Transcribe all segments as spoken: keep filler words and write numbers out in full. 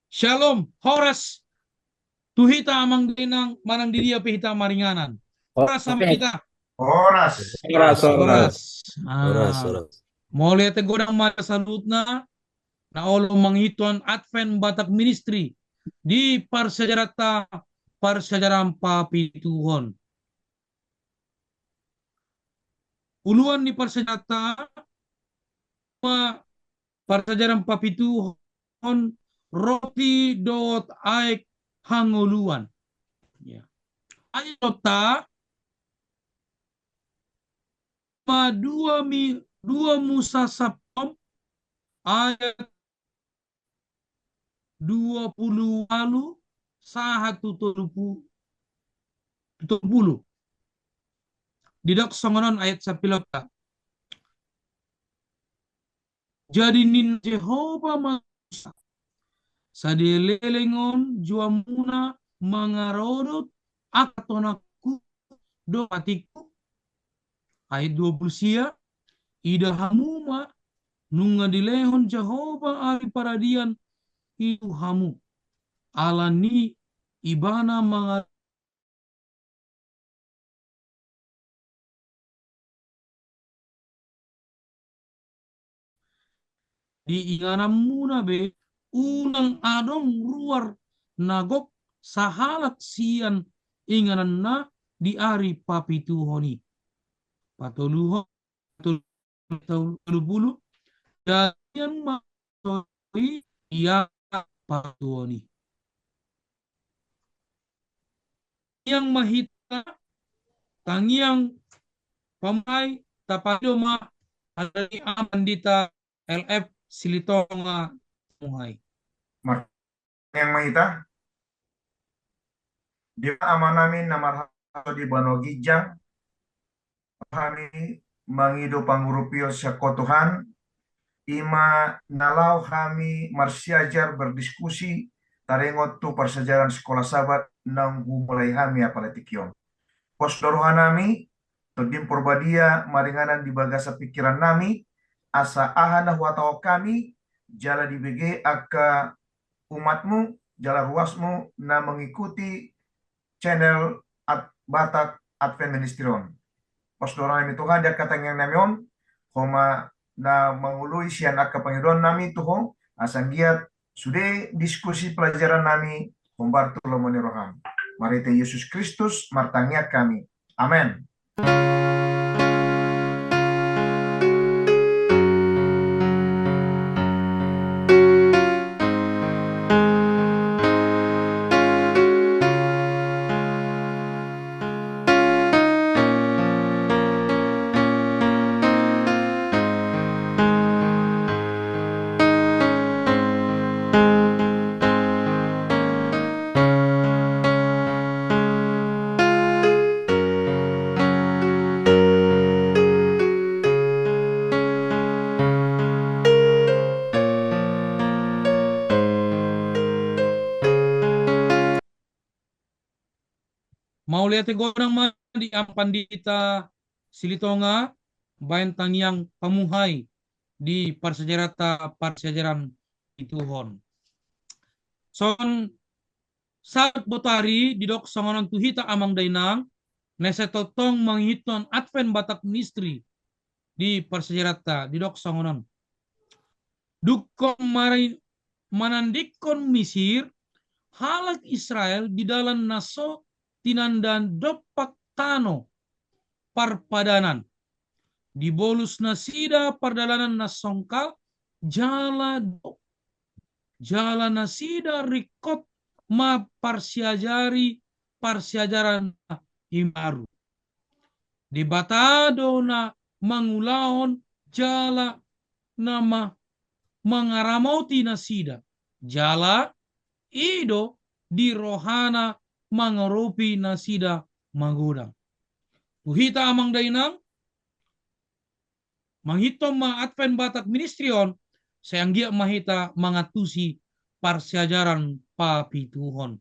Shalom, horas. Tu hita amang dainang manang di dia pe hita maringanan. Horas sama hita. Horas. Horas, horas. Horas. Ah. Horas, horas. Mauliate godang ma di saluhutna na olo mangihuthon Advent Batak Ministry di parsiajaranta, parsiajaran papituhon. Uluan ni parsiajaranta ma parsiajaran papituhon, roti dohot aek hangoluan. Ya. Ayat dua mi, dua Musa sampulu onom ayat dua pulu ualu sahat tu tolu pulu, tu tolu pulu. Didok songon on ayat sampulu onom. Jadi ninna Jahowa ma tu Musa: Sadia leleng on joamuna mangaradot angka tonangku dohot patikku? Ayat dua pulu sia, ida hamu ma, nunga dilehon Jahowa ari paradian i tu hamu. Alani Ibana manga di ingananmuna be, unang adong ruar na gok sahalak sian ingananna di ari papituhon i. Patoluhon, tolu pulu, dalian ma i ia patuoni. Tangiang ma hita, tangiang pamuhai, tapangido ma, ala ni Amanta L F Silitonga Pamuhai. Mar- Tangiang ma hita. Debata Amanami na marhalto di banua ginjang, hami mangido pangurupion sian Ho Tuhan, i ma na laho hami marsiajar berdiskusi taringot tu parsiajaran Sikola Sabat naung humulai hami apala tingki on. Pos do rohanami, Tondim Porbadia maringanan di bagasan pingkirannami, asa aha na huhatahon hami, jala dibege angka umatmu, jala ruasmu na mengikuti channel Ad-, Batak Advent Ministry on. Pos do rohanami Tuhan di angka tangiangnami on, Ho ma na mangoloi sian angka pangidoannami tu Ho, asa anggiat sude diskusi pelajarannami hombar tu lomo ni roham. Marhite Jesus Kristus martangiang hami. Amen. Mauliate godang ma di Amang Pandita Silitonga, baen tangiang pamuhai di parsiajaranta parsiajaran papituhon. Songon sahat botari didok songon on tu hita amang dainang, na sai tongtong mangihuthon Advent Batak Ministry di parsiajaranta didok songon on. Dung hon mari manandingkon Misir, halak Israel di dalan na so tinanda dompak tano parpadanan. Dibolus nasida pardalanan na songkal jala do-, jala nasida ringkot mamparsiajari parsiajaran na imbaru. Debata do na mangulahon jala na ma-, mangaramoti nasida, jala i do di rohana mangaropi nasida magodang. Tu hita amang dainang, mangihuthon ma Advent Batak Ministry on, sai anggiat ma hita mangantusi parsiajaran papituhon.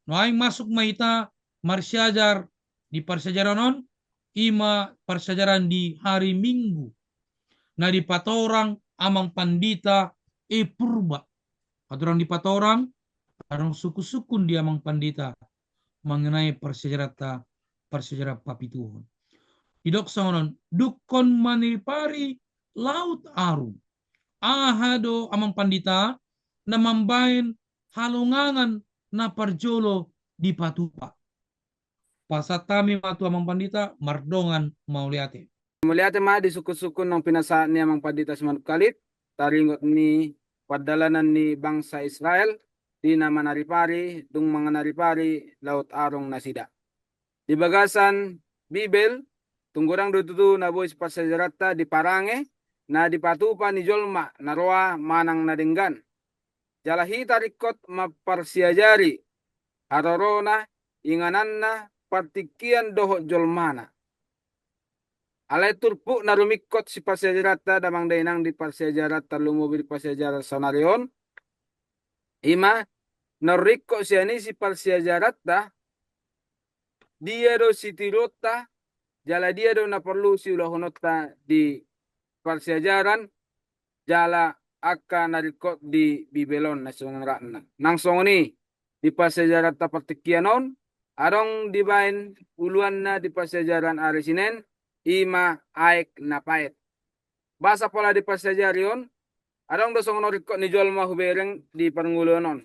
Nuaeng masuk ma hita marsiajar di parsiajaran on, i ma parsiajaran di hari Minggu. Na dipatorang amang Pandita E Purba. Patorang dipatorang adong sungkun-sungkun di amang pandita mengenai parsiajaranta, parsiajaran papituhon. Didok songon on, dungkon manaripari laut arung. Aha do amang pandita na mambahen halongangan na parjolo dipatupa? Pasahat hami ma tu amang pandita mardongan mauliate. Mauliate ma di sungkun-sungkun naung pinasahat ni amang pandita Simanungkalit, taringot ni pardalanan ni bangsa Israel di na manaripari, dung manaripari laut arung nasida. Di bagasan Bibel, tung godang do tutu na boi siparsiajaranta di parange na dipatupa ni jolma na roa manang na denggan. Jala hita ringkot mamparsiajari harorona, ingananna, partingkian dohot jolmana. Alai turpuk na rumingkot siparsiajaranta damang dainang di parsiajaran, tarlumobi di parsiajaran saonari on, ima na ringkot sian i siparsiajaranta, dia do sitiruonta, jala dia do na porlu siulahononta di parsiajaran, jala angka na ringkot di Bibel on na songon rap na. Nang songon i di parsiajaranta partingkian on, adong dibahen uluanna di parsiajaran ari Sinen, ima aek na paet. Boasa pola dipasiajari on, adong do songon on ringkot ni jolma hubereng di parngoluon on.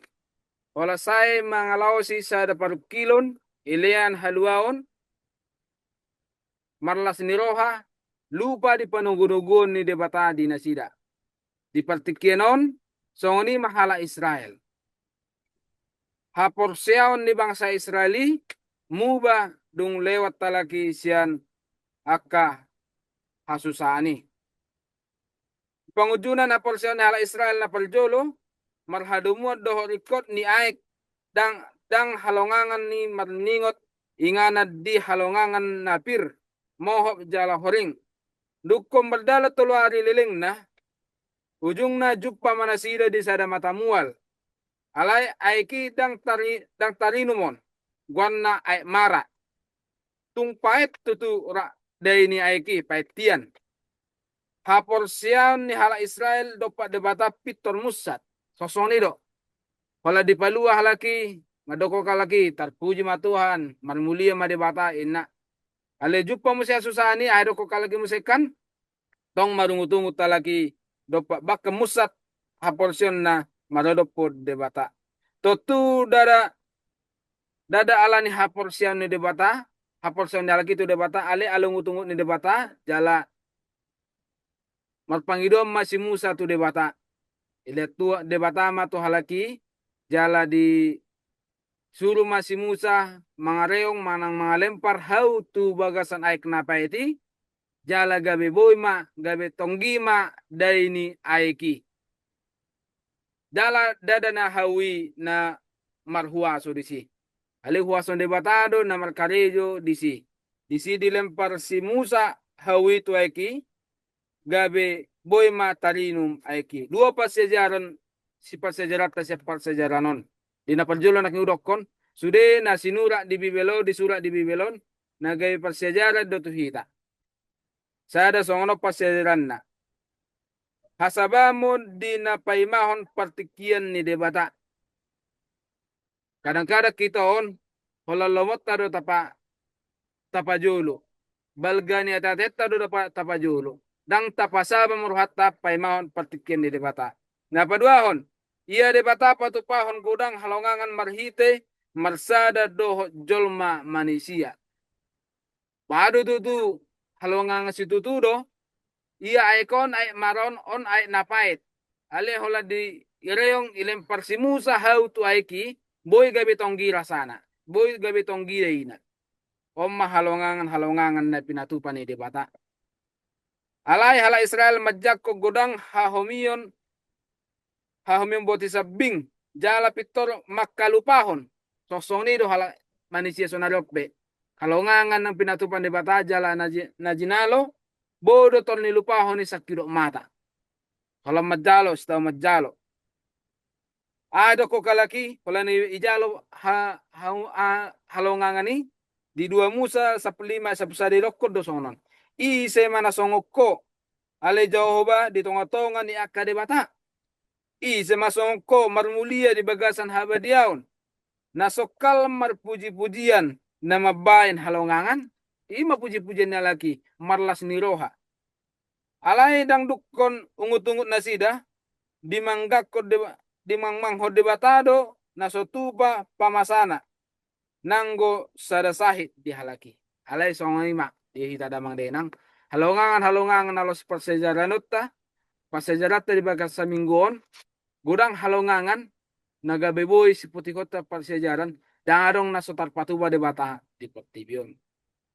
Pola sai mangalaosi sada parungkilon, elean haluaon, marlas ni roha, lupa di panogunoguon ni Debata di nasida. Di partingkian on, songon i ma halak Israel. Haporseaon ni bangsa Israel i muba dung lewat halak i sian angka hasusaan i. Pangunjunan haporseaon ni halak Israel na parjolo, marhadomuan dohot ringkot ni aek, ndang, ndang halongangan ni marningot inganan di halongangan na pir, mohop jala horing. Dungkon mardalan tolu ari lelengna, ujungna jumpa ma nasida di sada mata mual. Alai aek i ndang tari-, ndang tarinum on, goarna aek Mara. Tung paet tutu ra-, dai ni aek i, paet hian. Haporseaon ni halak Israel dompak Debata pintor munsat. Songon i do. Holan dipalua halak i, mandok halak i, tarpuji ma Tuhan, marmulia ma Debata, inna. Alai jumpa muse hasusaan i, ai didok halak i muse kan, tong marungutungut halak i, dompak bahkan munsat haporseaonna maradophon Debata. Tontu ndada, ndada ala ni haporseaon ni Debata, haporseaon ni halak i tu Debata, alai ala ungutungut ni Debata, jala marpangidoan ma si Musa tu Debata. Dilehon Debata ma tu halak i, jala disuru ma si Musa mangareong manang mangalempar hau tu bagasan aek na paet i, jala gabe boi ma, gabe tonggi ma dai ni aek i. Jala ndada na hau i na marhuaso disi. Alai huaso ni Debata do na markarejo disi. Disi dilempar si Musa hau i tu aek i, gabe boi ma tarinum aek i. Dua parsiajaran, siparsiajaranta sian parsiajaran on. Di na parjolo nangkin hudokkon, sude na sinurat di Bibel on, disurat di Bibel on, na gabe parsiajaran do tu hita. Sada songon on parsiajaranna. Hasabamon di na paimahon partingkian ni Debata. Kadang-kadang hita on, holan lomonta do tapa-, tapajolo. Balga ni ateatenta do tapa-, tapajolo. Ndang tapasabam rohanta paimahon partingkian ni Debata. Na paduahon, ia Debata patupahon godang halongangan marhite marsada dohot jolma manisia. Ba do tutu halongangan situtu do, ia aek on, aek Mara on, on aek na paet. Alai holan direong dilempar si Musa hau tu aek i, boi gabe tonggi rasana, boi gabe tonggi daina. On ma halongangan-halongangan na pinatupa ni Debata. Alai halak Israel manjangkon godang hahomion, hahomion boti sambing, jala pintor mangkalupahon. Songon i do halak manisia saonari on pe. Halongangan na pinatupa ni Debata jala na ji-, na jinalo, boi do tor nilupahon i sangkidop mata. Holan manjalo, sitau manjalo. Ai didok halak i, holan i-, ijalo ha-, ha-, ha-, halongangan i, di dua Musa sampulu lima sampulu sada didokkon do songon on. Ise ma na songon ho, ale Jahowa, di tonga-tonga ni angka debata. Ise ma songon ho marmulia di bagasan habadiaon, na songkal marpujipujian na mambahen halongangan? I ma pujipujian ni halak i, marlas ni roha. Alai ndang dungkon ungutungut nasida, dimangganghon Deba-, dimangmanghon Debata do na so tupa pamasana, nanggo sada sahit di halak i. Alai songon i ma di hita damang dainang, halongangan-halongangan na loas parsiajaranonta, parsiajaranta di bagasan saminggu on, godang halongangan na gabe boi siputikkonta parsiajaran, ndang adong na so tarpatupa Debata di portibi on.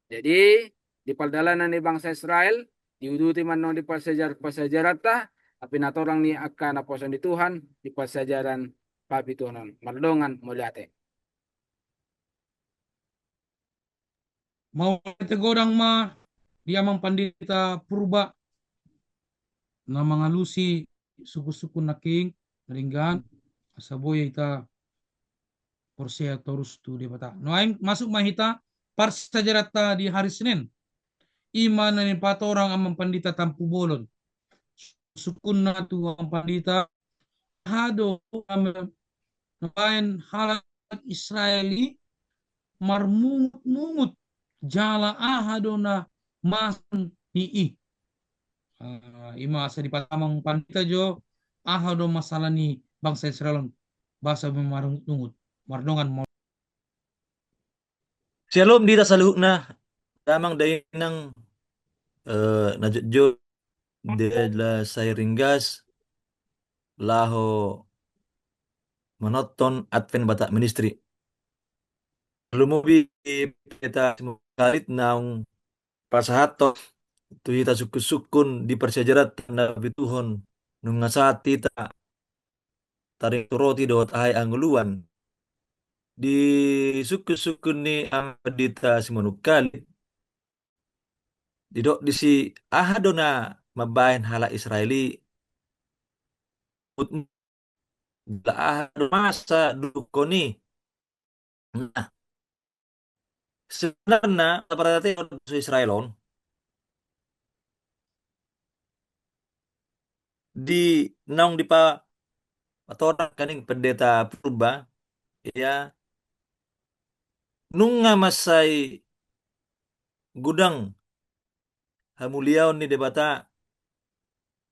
Jadi, di pardalanan ni bangsa Israel, diuduti ma annon di parsiajar-, parsiajaranta, na pinatorang ni angka naposo ni Tuhan di parsiajaran papituhon on. Mardongan mauliate. Mauliate godang ma di Amang Pandita Purba na mangalusi sungkunsungkun nangkin, na denggan, asa boi hita porsea torus tu Debata. Nuaeng masuk ma hita parsiajaranta di hari Senin. I ma na nipatorang Amang Pandita Tampubolon. Sungkunna tu Amang Pandita, aha do na mambahen halak Israel i marmungutmungut jala aha do na masa ni i. Ah, i ma asa dipatorang Amang Pandita jo, aha do masalah ni bangsa Israel on, boasa marmungutmungut. Mardongan ma. Syalom di hita saluhutna, damang dainang, eh, na jotjot di adalah sharing gas laho manonton Advent Batak Ministry. Lumobi hita Simon Kalit naung pasahathon tu hita sungkunsungkun di parsiajaranta na papituhon, nunga sahat hita taringot tu roti dohot aha i hangoluan. Di sungkunsungkun ni Amang Pandita Simon Kalit, didok disi aha do na mambahen halak Israel i, aha do masa dungkon i. Nah, sebenarna, parhata bangso Israel on, di naung dipatorang nangkin Pendeta Purba, ya, nunga mansai godang hamuliaon ni Debata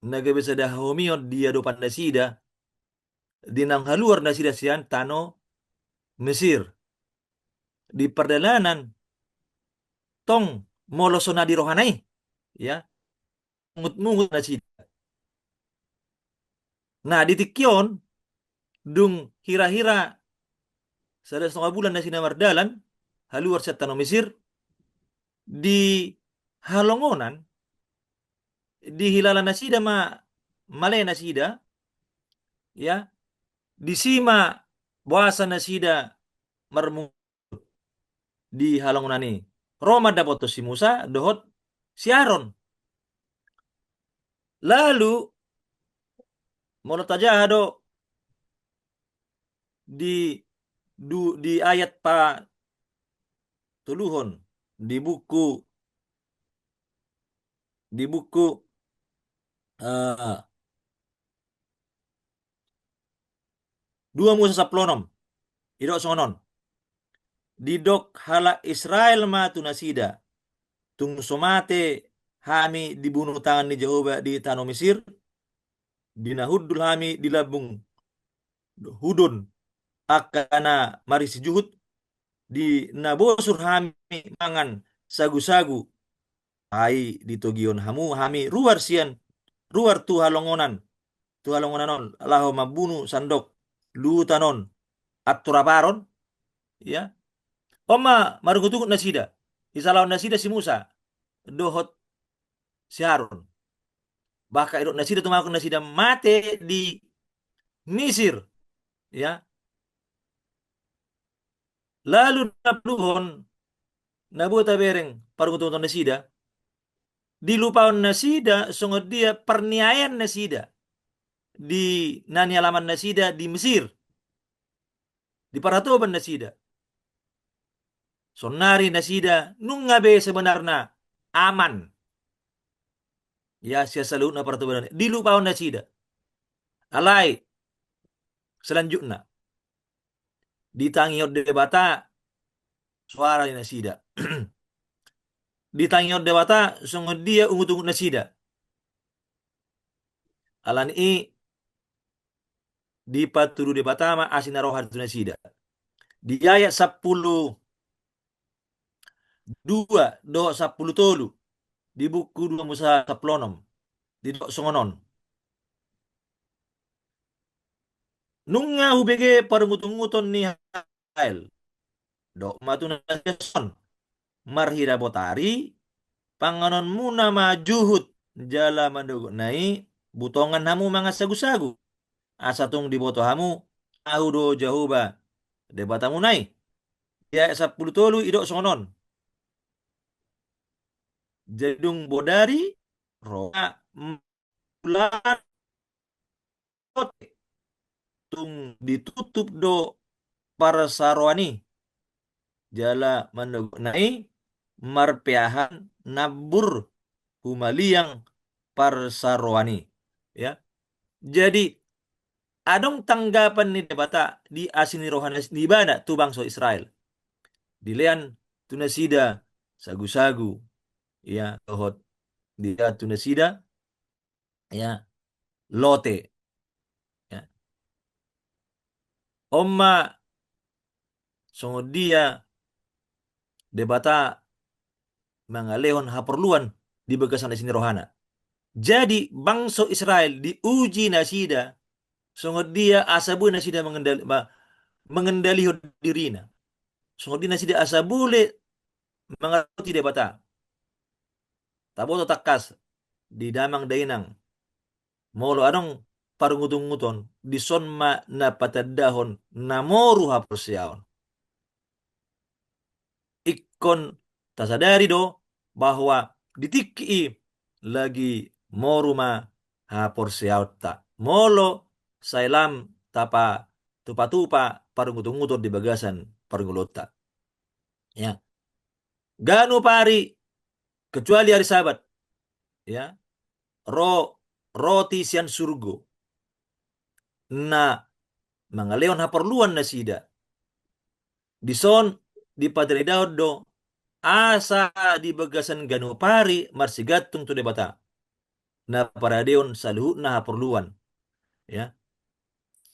na gabe sada hahomion di adopan nasida, di naung haluar nasida sian tano Mesir. Di pardalanan tong molo so na di rohana i, ya, mungutmungut nasida. Nah, di tingki on, dung hirahira sada songo bulan nasida mardalan haluar sian tano Mesir, di halongonan, dihilala nasida ma male nasida, ya, disi ma boasa nasida marmu-, di halongonan i. Ro ma dapothon si Musa dohot si Aron. Lalu, molo tajaha do di, du-, di ayat patoluhon di buku, di buku, eh, dua Musa sampulu onom. Didok songon on. Didok halak Israel ma tu nasida, tung so mate hami dibunu tangan ni Jahowa di tano Mesir, di na hundul hami di lambung hudon angka na marisi juhut, di na bosur hami mangan sagusagu, ai ditogihon hamu hami ruar sian, ruar tu halongonan, tu halongonan on, laho mambunu sandok luhutan on, antur apar on, ya. On ma marungutungut nasida, disalahon nasida si Musa dohot si Aron. Bahkan didok nasida, tumangkok nasida mate di Misir, ya. Lalu na patoluhon, na boi tabereng parungutunguton nasida, dilupaon nasida songon dia parniaean nasida di na nialaman nasida di Mesir, di parhatoban nasida. Saonnari nasida nunga be sebenarna aman, ya, sian saluhutna parhatoban, dilupaon nasida. Alai selanjutna. Ditangihon Debata soara ni nasida. Ditangihon Debata songon dia ungut-ungut nasida. Alani i dipatudu Debata ma asi ni roha tu nasida. Di ayat sampulu dua dohot sampulu tolu di buku dua Musa sampulu onom, didok songon on. Nunga hubege parungut-unguton ni Israel. Dok ma tu nasida son, marhira botari, panganonmuna ma juhut, jala manogot na i, butongan hamu mangan sagu-sagu. Asa tung diboto hamu, ahu do Jahowa, Debatamuna i. Di ayat sampulu tolu idok songon on. Jadi dung bodari, ro, bulan, tung ditutup do parsaroan i. Jala manogot na i marpeahan nambur humaliang parsaroan i. Ya. Jadi adong tanggapan ni Debata di asi ni roha ni Ibana tu bangso Israel. Dilean tu nasida sagu-sagu, ya, dohot dilean tu nasida, ya, lote. Ya. On ma songon dia Debata mangalehon haporluan di bagasan asi ni rohana. Jadi bangso Israel diuji nasida songon dia asa boi nasida mengendali, ma-, mengendalihon dirina. Songon dia nasida asa boi mangaradoti Debata. Taboto tangkas di damang dainang. Molo adong parungut-unguton, dison ma na patandahon na moru haporseaon. Ingkon tasadari do bahwa di tingki i lagi moru ma haporseaonta. Molo sai lam tapatupa-tupa parungut-unguton di bagasan parngoluonta. Ya. Ganup ari kecuali ari Sabat. Ya. Ro, roti sian surgo. Na mangalehon haporluan nasida. Dison dipataridahon do asa di bagasan ganup ari marsigantung tu Debata. Na paradehon saluhutna haporluan. Ya.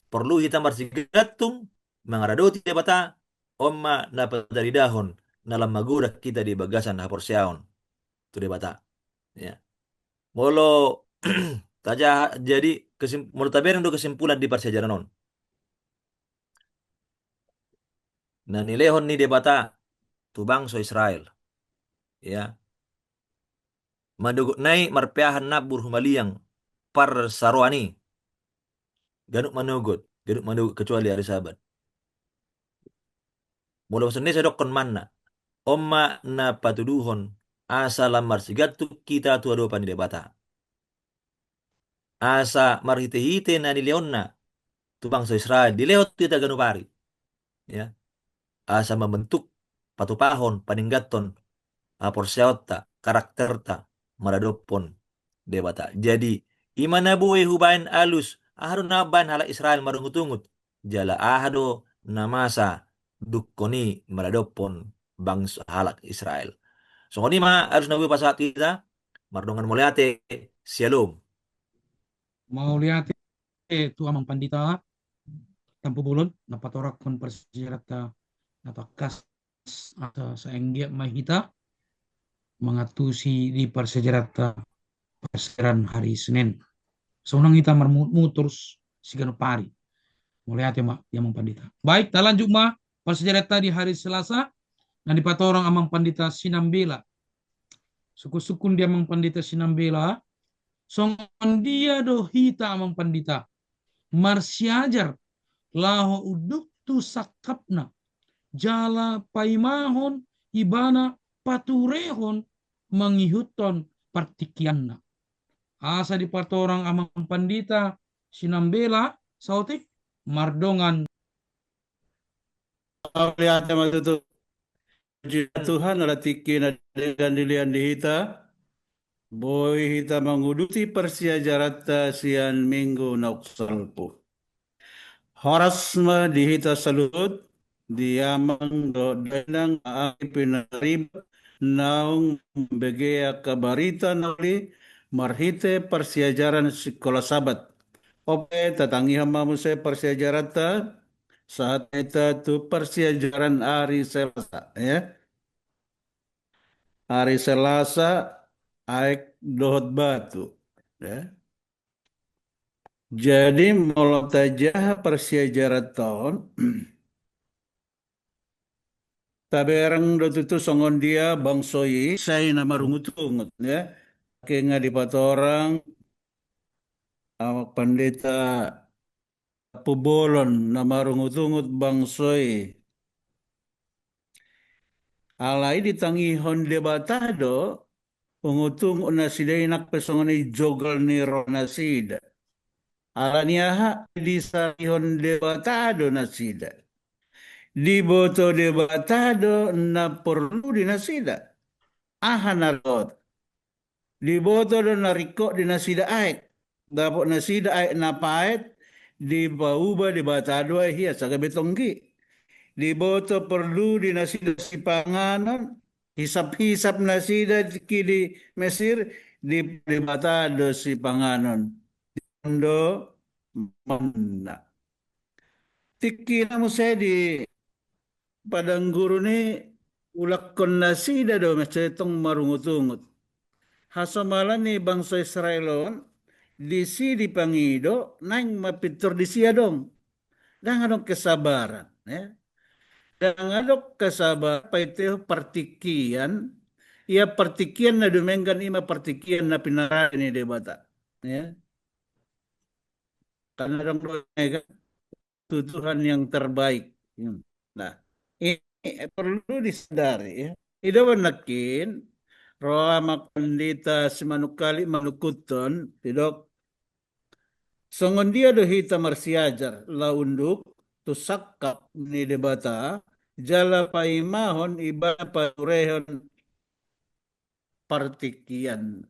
Porlu hita marsigantung mangaradoti Debata, on ma na pataridahon na lam magodang hita di bagasan haporseaon tu Debata. Ya. Molo tajaha, jadi kesim-, molo tabereng do kesimpulan di parsiajaran on. Na nilehon ni Debata tu bangso Israel. Ya. Manogot na i marpeahan nambur humaliang parsaroan i. Ganup manogot, ganup manogot kecuali ari Sabat. Molo songon i sai dokkon ma na. On ma na patuduhon asa lam marsigantung hita tu adopan ni Debata. Asa marhite-hite na nilehonna tu bangso Israel, dilehon tu hita ganup ari. Ya. Asa mambentuk, patupahon, paninggathon haporseaonta, karakterta maradophon Debata. Jadi i ma na boi hubaen alus, aha do na baen halak Israel marungut-ungut, jala aha do na masa dungkon i maradophon bangso halak Israel. Songon i ma alus na boi pasahat hita, mardongan mauliate, syalom. Mauliate tu Amang Pandita Tampubolon, na patoranghon parsiajaranta na tangkas, asa sai anggiat ma hita mangantusi di parsiajaranta parsiajaran hari Senin. Sonang hita marmut-mut torus siganup ari. Mauliate ma di Amang Pandita. Baik, talanjut ma parsiajaranta di hari Selasa, na dipatorang Amang Pandita Sinambela. Sungkun-sungkun di Amang Pandita Sinambela, songon dia do hita Amang Pandita marsiajar laho unduk tu sangkapna, jala paimahon ibana paturehon mangihuthon partingkianna. Asa dipatorang Amang Pandita Sinambela saotik, mardongan. Mauliate ma tutu. Puji Tuhan, ala tingki na denggan dilean di hita, boi hita manguduti parsiajaranta sian minggu naung salpu. Horas ma di hita saluhut, di amang dohot dainang, angka pinaria naung mambege angka barita na uli marhite parsiajaran sikola Sabat. Ope, tatangihon ma muse parsiajaranta, sahat hita tu parsiajaran ari Selasa, ya. Ari Selasa, aek dohot batu, ya. Jadi, molo tajaha parsiajaranta on, tabereng do tutu songon dia bangso i, sai na marungutungut, ya. Angka na dipatorang, awak pandita Pubolon na marungutungut bangso i. Alai ditangihon Debata do ungutungut nasida i, nang pe songon i jogol ni roha nasida. Ala ni aha? Disarihon Debata do nasida. Diboto Debata do na porlu di nasida. Aha na ro? Diboto do na ringkot di nasida aek. Dapot nasida aek na paet, dipauba Debata do aek i asa gabe tonggi. Diboto porlu di nasida sipanganon, hisap-hisap nasida tingki di Mesir, di Debata do sipanganon. Di do manna. Tingkina muse di padang gurun i, ulakkon nasida do muse tong marungutungut. Hasomalan ni bangso Israel on, disi dipangido, naeng ma pintor disi adong. Ndang adong kesabaran, ya. Ndang adong kesabaran, paite partingkian, ia partingkian na dumenggan i ma partingkian na pinarade ni Debata. Ya. Karena adong do, ya kan? Tu Tuhan yang terbaik. Hmm. Nah, ini perlu disadari, ya. Ido nangkin, roha ma pandita Simanungkalit manungkuthon, didok, songon dia do hita marsiajar, laho unduk tu sangkap ni Debata, jala paimahon Ibana paturehon partingkian.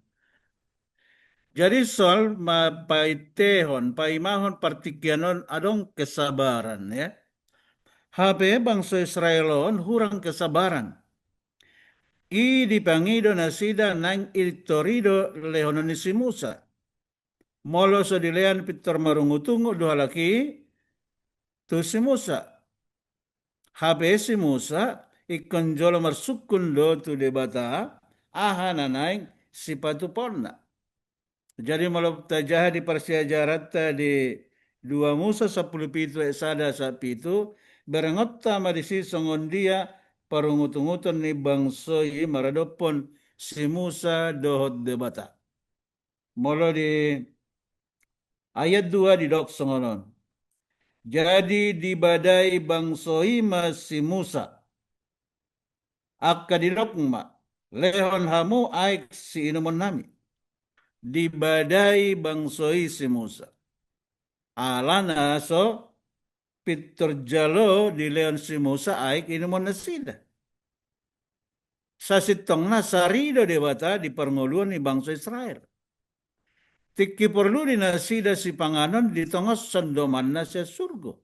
Jadi soal ma paitehon, paimahon partingkian on adong kesabaran, ya. Hape bangso Israel on hurang kesabaran. I dipangido nasida naeng pintor i do lehonon ni si Musa. Molo so dilean pintor marungutungut do halak i tu si Musa. Hape si Musa, ingkon jolo marsungkun do tu Debata, aha na naeng sipatupaonna. Jadi molo tajaha di parsiajaranta di dua Musa sampulu pitu ayat sada sahat pitu, berengonta ma disi songon dia parungutunguton ni bangso i maradophon si Musa dohot Debata. Molo di ayat dua didok songon on. Jadi dibadai bangso i ma si Musa. Angka didok ma, lehon hamu aek siinumonnami. Dibadai bangso i si Musa. Alana so pintor jalo dilehon si Musa aek inumon nasida. Sasintongna sari do Debata di parngoluon ni bangso Israel. Tingki porlu di nasida sipanganon ditongoshon do manna sian surgo.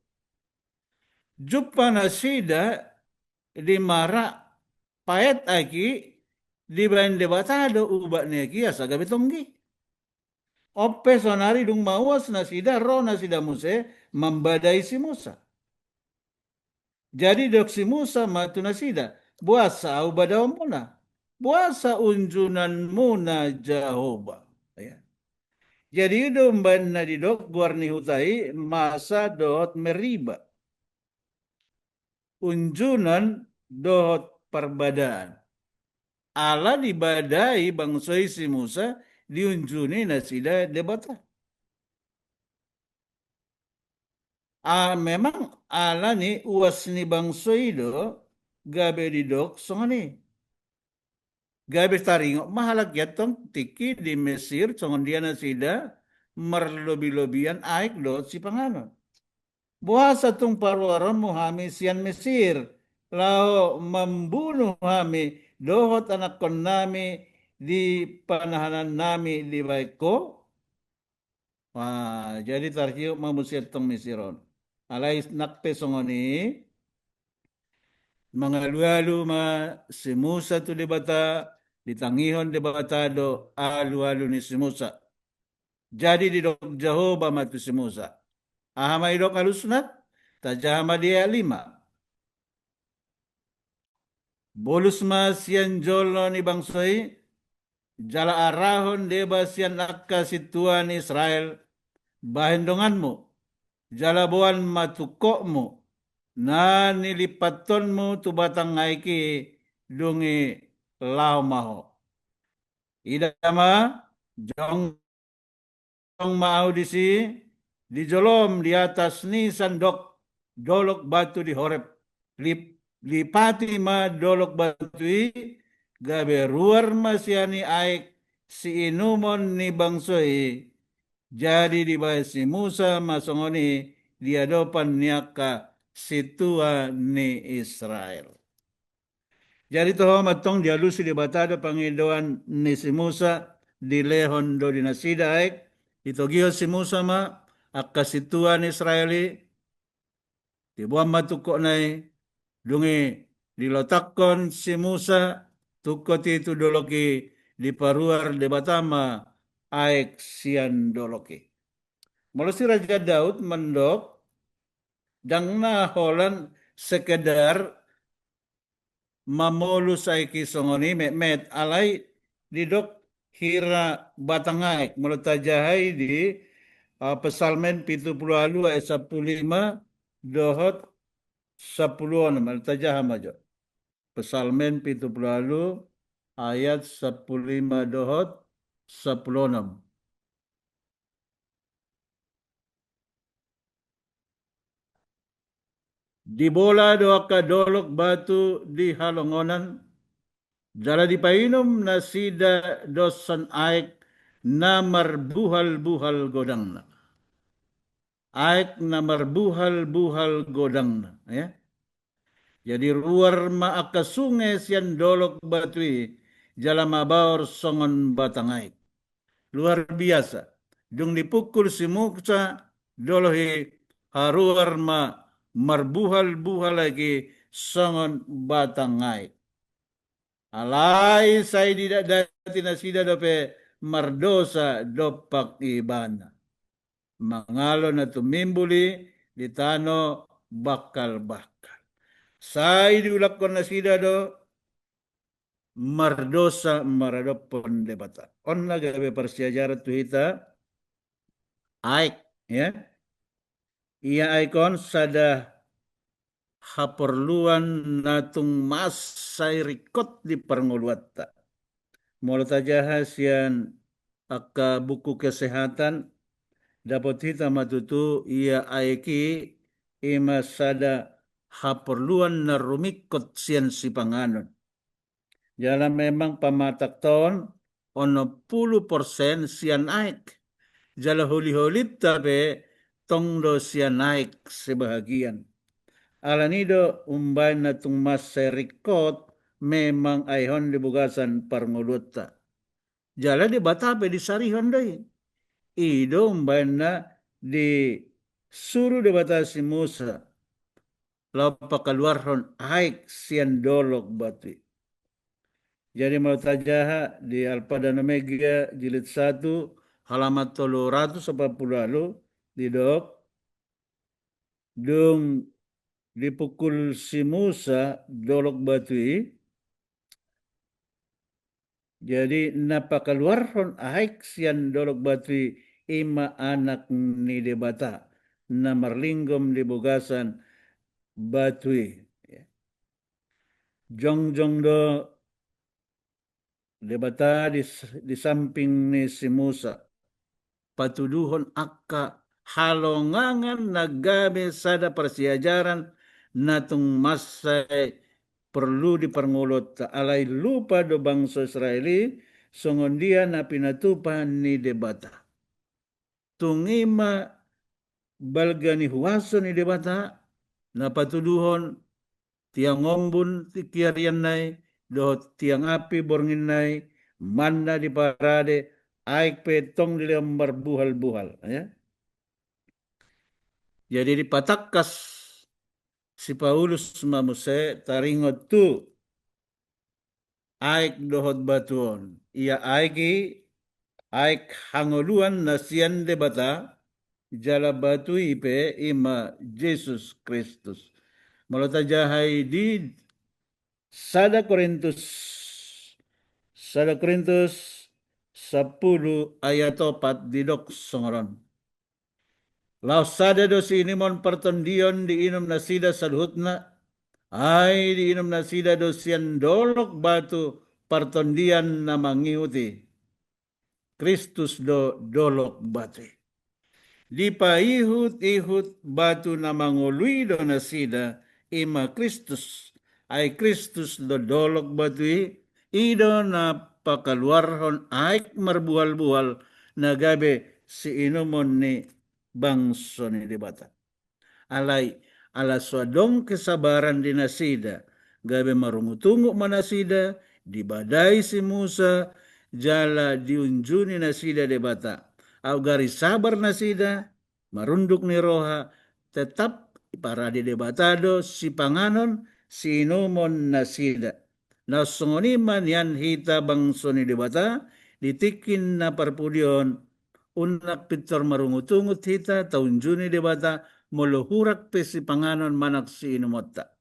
Jumpa nasida di Mara, paet aek i, dibaen Debata do ubat ni aek i asa gabe tonggi. On pe saonari dung mauas nasida, ro nasida muse mambadai si Musa. Jadi didok si Musa ma tu nasida, boasa ahu badaonmuna? Boasa unjunanmuna Jahowa? Ya. Jadi i do umbahen na didok goar ni huta i Masa dohot Meriba. Unjunan dohot parbadaan. Ala dibadai bangso i si Musa, diunjuni nasida Debata. A, memang ala ni uas ni bangso i do gabe didok songon i. Gabe taringot ma halak i antong tingki di Mesir, songon dia nasida marlobilobian aek dohot sipanganon. Boasa tung paruaronmu hami sian Mesir, laho mambunu hami dohot anakkonnami di panahanannami dibaen ho? Wah, jadi tarhiop ma muse antong Mesir on. Alai nang pe songon i, mangalualu ma si Musa tu Debata, ditangihon Debata do alualu ni si Musa. Jadi didok Jahowa ma tu si Musa. Aha ma didok alusna? Tajaha ma di ayat lima. Bolus ma sian jolo ni bangso i, jala arahon deba sian angka sintua ni Israel, bahen donganmu, jala boan ma tungkotmu, na nilipathonmu tu batang aek i, dung i laho ma ho. Ida ma, jongjong ma ahu disi, di jolom di atas ni sandok dolok batu di Horeb. Lip-, lipati ma dolok batu i, gabe ruar ma sian i aek siinumon ni bangso i. Jadi dibahen si Musa ma songon i di adopan ni angka sintua ni Israel. Jadi toho ma antong dialusi Debata do pangidoan ni si Musa, dilehon do di nasida aek, ditogihon si Musa ma angka sintua ni Israel i, diboan ma tungkotna i, dung i dilotangkon si Musa tungkot i tu dolok i, diparuar Debata ma aek sian dolok i. Molo si Raja Daud mandok, ndang na holan sekedar mamolus aek i songon i metmet, alai didok hira batang aek. Molo tajaha i di, ah, Psalmen pitu pulu ualu ayat sampulu lima dohot sampulu onom, tajaha ma jo. Psalmen pitu pulu ualu ayat sampulu lima dohot sampulu onom. Dibola do angka dolok batu di halongonan, jala dipainum nasida doshon aek na marbuhal-buhal godangna. Aek na marbuhal-buhal godangna, ya. Jadi ruar ma angka sunge sian dolok batu i, jala mabaor songon batang aek. Luar biasa. Dung dipungkul si Musa, dolok i haruar ma marbuhal-buhal aek i songon batang aek. Alai sai didati nasida dope mardosa dompak ibana. Mangalo na tumimbul i di tano bangkal-bangkal. Sai diulakhon nasida do mardosa maradophon Debata. On na gabe parsiajaran tu hita, aek, ya. Ia aek on sada haporluan na tung mansai ringkot di parngoluanta. Molo tajaha sian angka buku kesehatan, dapot hita ma tutu ia aek i, i ma sada haporluan na rumingkot sian sipanganon. Jala memang pamatangta on onom pulu persen sian aek. Jala holi-holinta pe tong do sian aek sebahagian. Alani do umbaen na tung mansai ringkot memang aek on di bagasan parngoluanta. Jala Debata pe disarihon do i. I do umbaen na disuru Debata si Musa laho pangkaluarhon aek sian dolok batu i. Jadi molo tajaha di Alfa dan Omega jilid satu halaman tolu ratus opat pulu ualu didok, dung dipungkul si Musa dolok batu i, jadi na pangkaluarhon aek sian dolok batu i, i ma Anak ni Debata na marlinggom di bagasan batu i. Jongjong do Debata di, di samping ni si Musa, patuduhon angka halongangan na gabe sada parsiajaran na tung mansai porlu di parngoluanta. Alai lupa do bangso Israel i songon dia na pinatupa ni Debata. Tung i ma balga ni huaso ni Debata na patuduhon tiang ombun tingki arianna i dohot tiang api bornginna i, manna diparade, aek pe tong dilehon marbuhal-buhal, ya. Jadi dipatangkas si Paulus ma muse taringot tu aek dohot batu on. Ia aek i, aek hangoluan na sian Debata, jala batu i pe i ma Jesus Kristus. Molo tajaha i di sada Korintus, sada Korintus sampulu ayat opat didok songon on. Laos sada do siinumon partondion diinum nasida saluhutna, ai diinum nasida do sian dolok batu partondion na mangihut i. Kristus do dolok batu i. Dipaihut-ihut batu na mangolu i do nasida, i ma Kristus. Ai Kristus do dolok batu i, i do na pakaluarhon aek marbual-bual na gabe siinumon ni bangso ni Debata. Alai, ala so adong kesabaran di nasida, gabe marungut-ungut ma nasida, dibadai si Musa, jala diunjuni nasida Debata. Au gari sabar nasida, marunduk ni roha, tetap diparade Debata do sipanganon siinumon nasida. Na songon i ma nian hita bangso ni Debata, di tingki na parpudi on, unang pintor marungut-ungut hita, taunjuni Debata, molo hurang pe sipanganon manang siinumonta.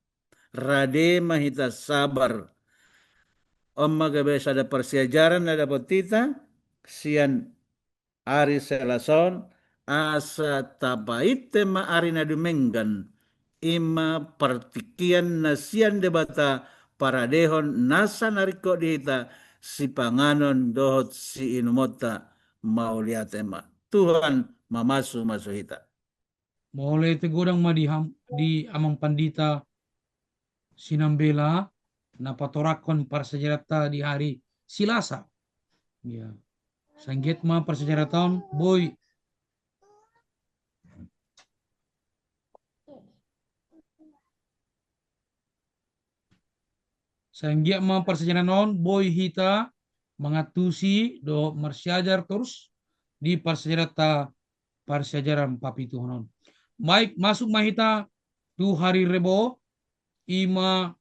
Rade ma hita sabar. On ma gabe sada parsiajaran na dapot hita, sian ari Selasa on, asa tapaihut ma ari na dumenggan, i ma partingkian na sian Debata paradehon nasa na ringkot di hita, sipanganon dohot siinumonta. Mauliate ma. Tuhan mamasu-masu hita. Mauliate godang ma di ham-, di Amang Pandita Sinambela, na patorangkon parsiajaranta di hari Selasa. Ya. Sai anggiat ma parsiajaranta on, boi. Sai anggiat ma parsiajaran on, boi hita mangantusi dohot marsiajar torus di parsiajaranta, parsiajaran papituhon on. Baik, masuk ma hita tu hari Rebo, i ma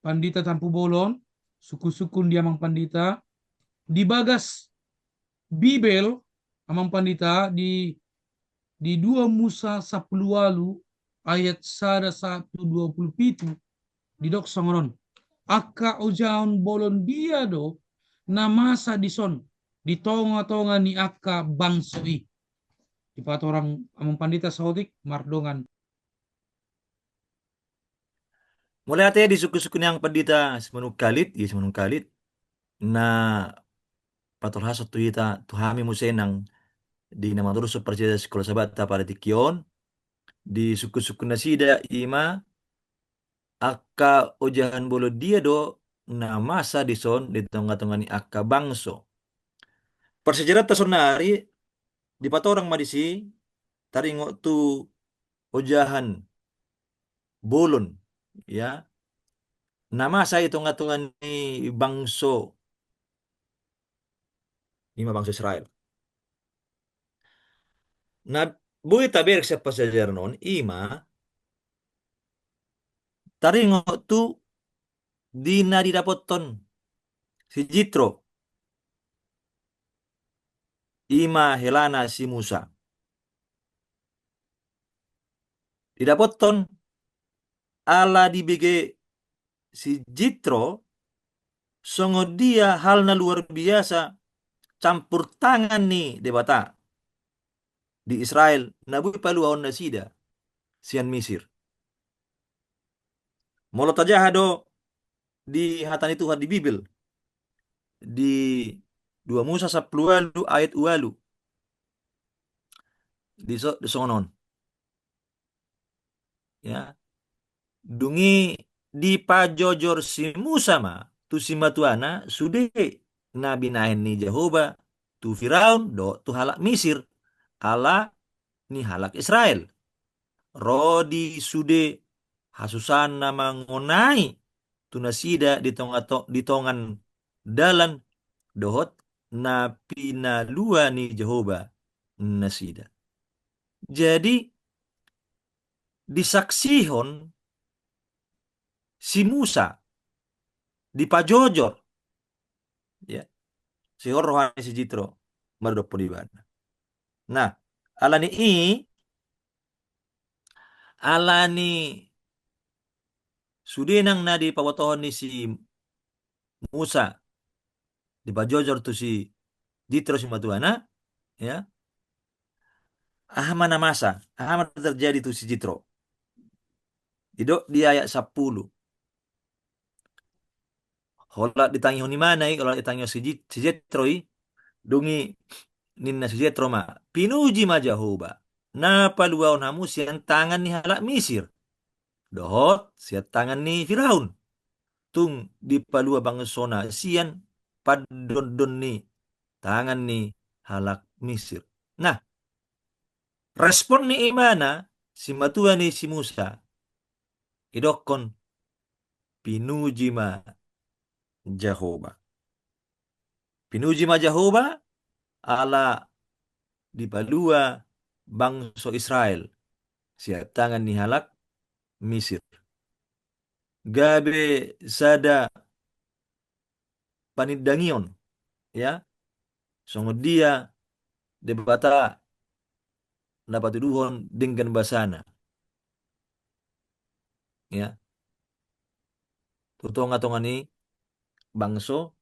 Pandita Tampubolon, sungkun-sungkun di Amang Pandita, di bagas Bibel, Amang Pandita, di, di dua Musa sampulu ualu ayat sada sahat tu dua pulu pitu, didok songon on. Angka ojahan bolon dia do na masa dison di tonga-tonga ni angka bangso i. Dipatorang Amang Pandita saotik, mardongan. Mauliate di sungkun-sungkun ni Amang Pandita Simanungkalit, ya, Simanungkalit. Na patolhas tu hita, tu hami muse nang di na mangurupi parsiajaran Sikola Sabata pada tingki on, di sungkun-sungkun nasida i ma angka ojahan bolon dia do na masa dison di tonga-tonga ni angka bangso. Parsiajaranta saonari dipatorang ma disi taringot tu ojahan bolon, ya, na masa i tonga-tonga ni bangso, i ma bangso Israel. Na boi taberek sian parsiajaran on, i ma taringot tu di na didapothon si Jitro, i ma helana si Musa. Didapothon ala dibege si Jitro songon dia hal na luar biasa campur tangan ni Debata di Israel na boi paluahon nasida sian Misir. Molo tajaha do di hata ni Tuhan di Bibel, di dua Musa sampulu ualu ayat ualu. Di so-, di songon on. Ya. Dung i dipajojor si Musa ma tu simatuana sude na binahen ni Jahowa tu Firaun dohot tu halak Misir, ala ni halak Israel. Ro di sude hasusaan na mangonai tu nasida di tonga to-, di tongan dalan dohot na pinalua ni Jahowa nasida. Jadi, disaksihon si Musa, dipajojor, ya, sihol roha ni si Jitro maradophon ibana. Nah, ala ni i, ala ni sude nang na dipabotohon ni si Musa dipajojor tu si Jitro simatuana, ya. Aha ma na masa, aha ma na terjadi tu si Jitro? Didok di ayat sampulu. Holan ditangihon ibana i, holan ditangihon si Jit-, si Jetro i, dung i ninna si Jetro ma, "Pinuji ma Jahowa, na paluahon hamu sian tangan ni halak Misir, dohot sian tangan ni Firaun. Tung dipalua bangsona sian pandondon ni tangan ni halak Misir." Nah, respon ni ibana, simatua ni si Musa, didokkon, "Pinuji ma Jahowa. Pinuji ma Jahowa, ala dipalua bangso Israel sian tangan ni halak Misir." Gabe sada panindangion, ya. Songon dia Debata na patuduhon denggan basana, ya, tu tonga-tonga ni bangso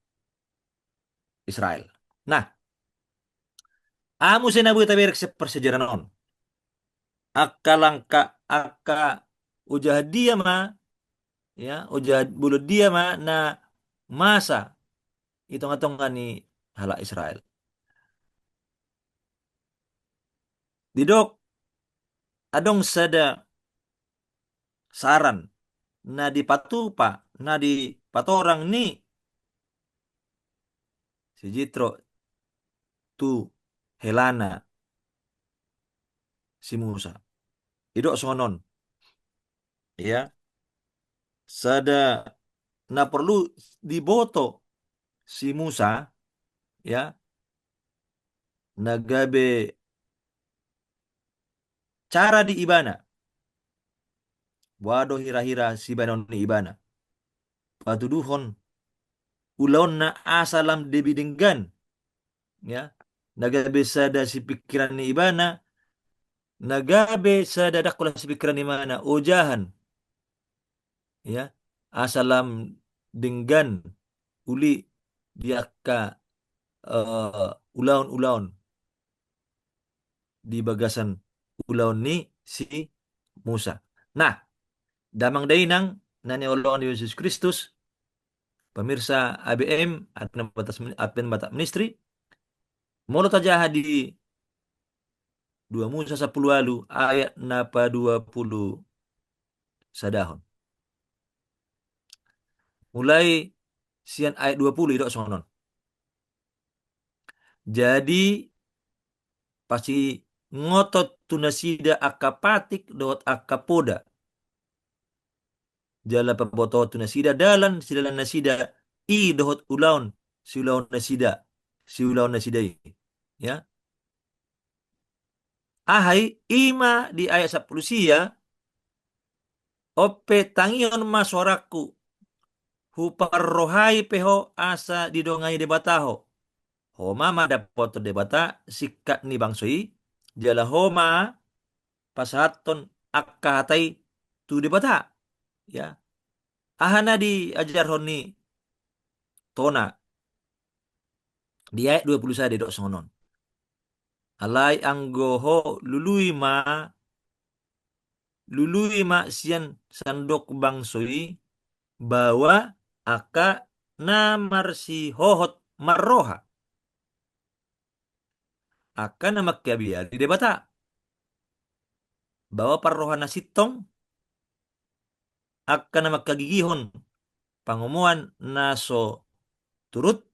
Israel. Nah, aha muse na boi taberek sian parsiajaran on? Angka langka, angka ojahan dia ma, ya, ojahan bolon dia ma na masa i tonga-tonga ni halak Israel? Didok, adong sada saran na dipatupa, na dipatorang ni si Jitro tu helana si Musa. Didok songon on, ya, sada na porlu diboto si Musa, ya, na gabe cara di ibana, boha do hira-hira sibahenon ni ibana patuduhon ulaonna asa lam lebih denggan, ya, na gabe sada sipikiran ni ibana, na gabe sada, ndang holan sipikiran ni ibana, ojahan, ya, asa lam denggan uli di angka, eh, ulaon-ulaon di bagasan ulaon ni si Musa. Nah, damang dainang na hinaholongan ni Jesus Kristus, pemirsa A B M, Advent Batak, Advent Batak Ministry, molo tajaha di dua Musa sampulu ualu ayat na paduapulu sadahon. Mulai sian ayat dua pulu, didok songon on. Jadi, pasingothon tu nasida angka patik dohot angka poda. Jala pabotohon tu nasida dalan sidalan nasida i dohot ulaon siulaon nasida, siulaon nasida i. Ya. Aha i? I ma di ayat sampulu sia, on pe tangihon ma soarangku, huparrohai pe ho asa didongani Debata ho. Ho ma mandapothon Debata singkat ni bangso i, jala ho ma pasahathon angka hata i tu Debata. Ya. Aha na diajarhon ni Tona di ayat dua pulu sada, didok songon on. Alai anggo ho lului ma, lului ma sian sandok bangso i, baoa angka na marsihohot marroha, angka na mangkabiari Debata, baoa parroha na sintong, angka na mangkagigihon pangomoan na so turut,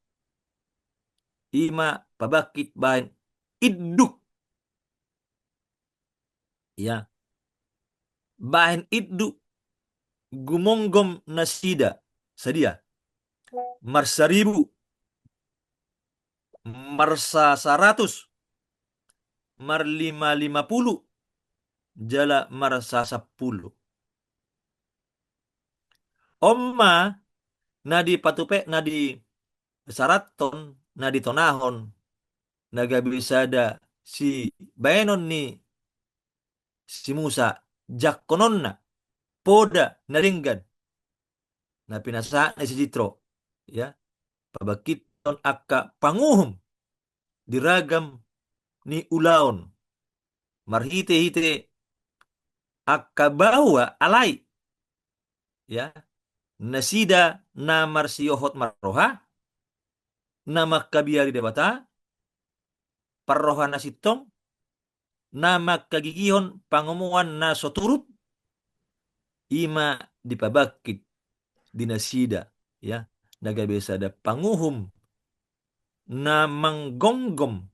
i ma pabangkit bahen induk. Ya. Bahen induk gumomgom nasida sadia. Marsaribu, marsasaratus, marlima lima pulu, jala marsasampulu. On ma na dipatupe, na disarathon, na ditonahon, na gabe sada sibaenon ni si Musa, jangkononna poda na denggan, na pinasahatna si Jitro, ya, pabangkithon angka panguhum di ragam ni ulaon marhitehite angka baoa alai, ya, nasida na marsiohot marroha, na mangkabiari Debata, parroha na sintong, na mangkagigihon pangomoan na so turut, i ma dipabangkit di nasida, ya, na gabe sada panguhum na manggonggom,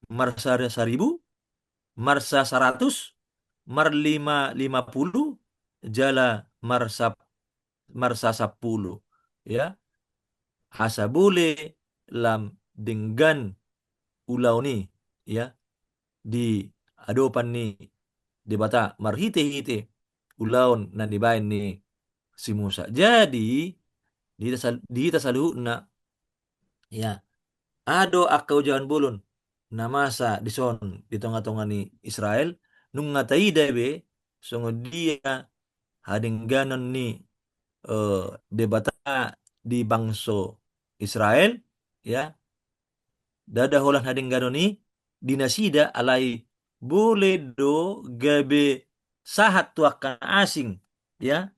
marsasaribu, marsasaratus, marlima lima pulu, jala marsa-, marsasampulu, ya. Asa bole lam denggan ulaon i, ya, di adopan ni Debata marhitehite ulaon na nibaen ni si Musa. Jadi, di hita sal-, di hita saluhutna, ya, adong angka ojahan bolon na masa dison di tongatonga ni Israel, nunga taida be songon dia hadengganon ni, eh, Debata di bangso Israel, ya. Ndada holan hadengganon i di nasida, alai bole do gabe sahat tu angka na asing, ya.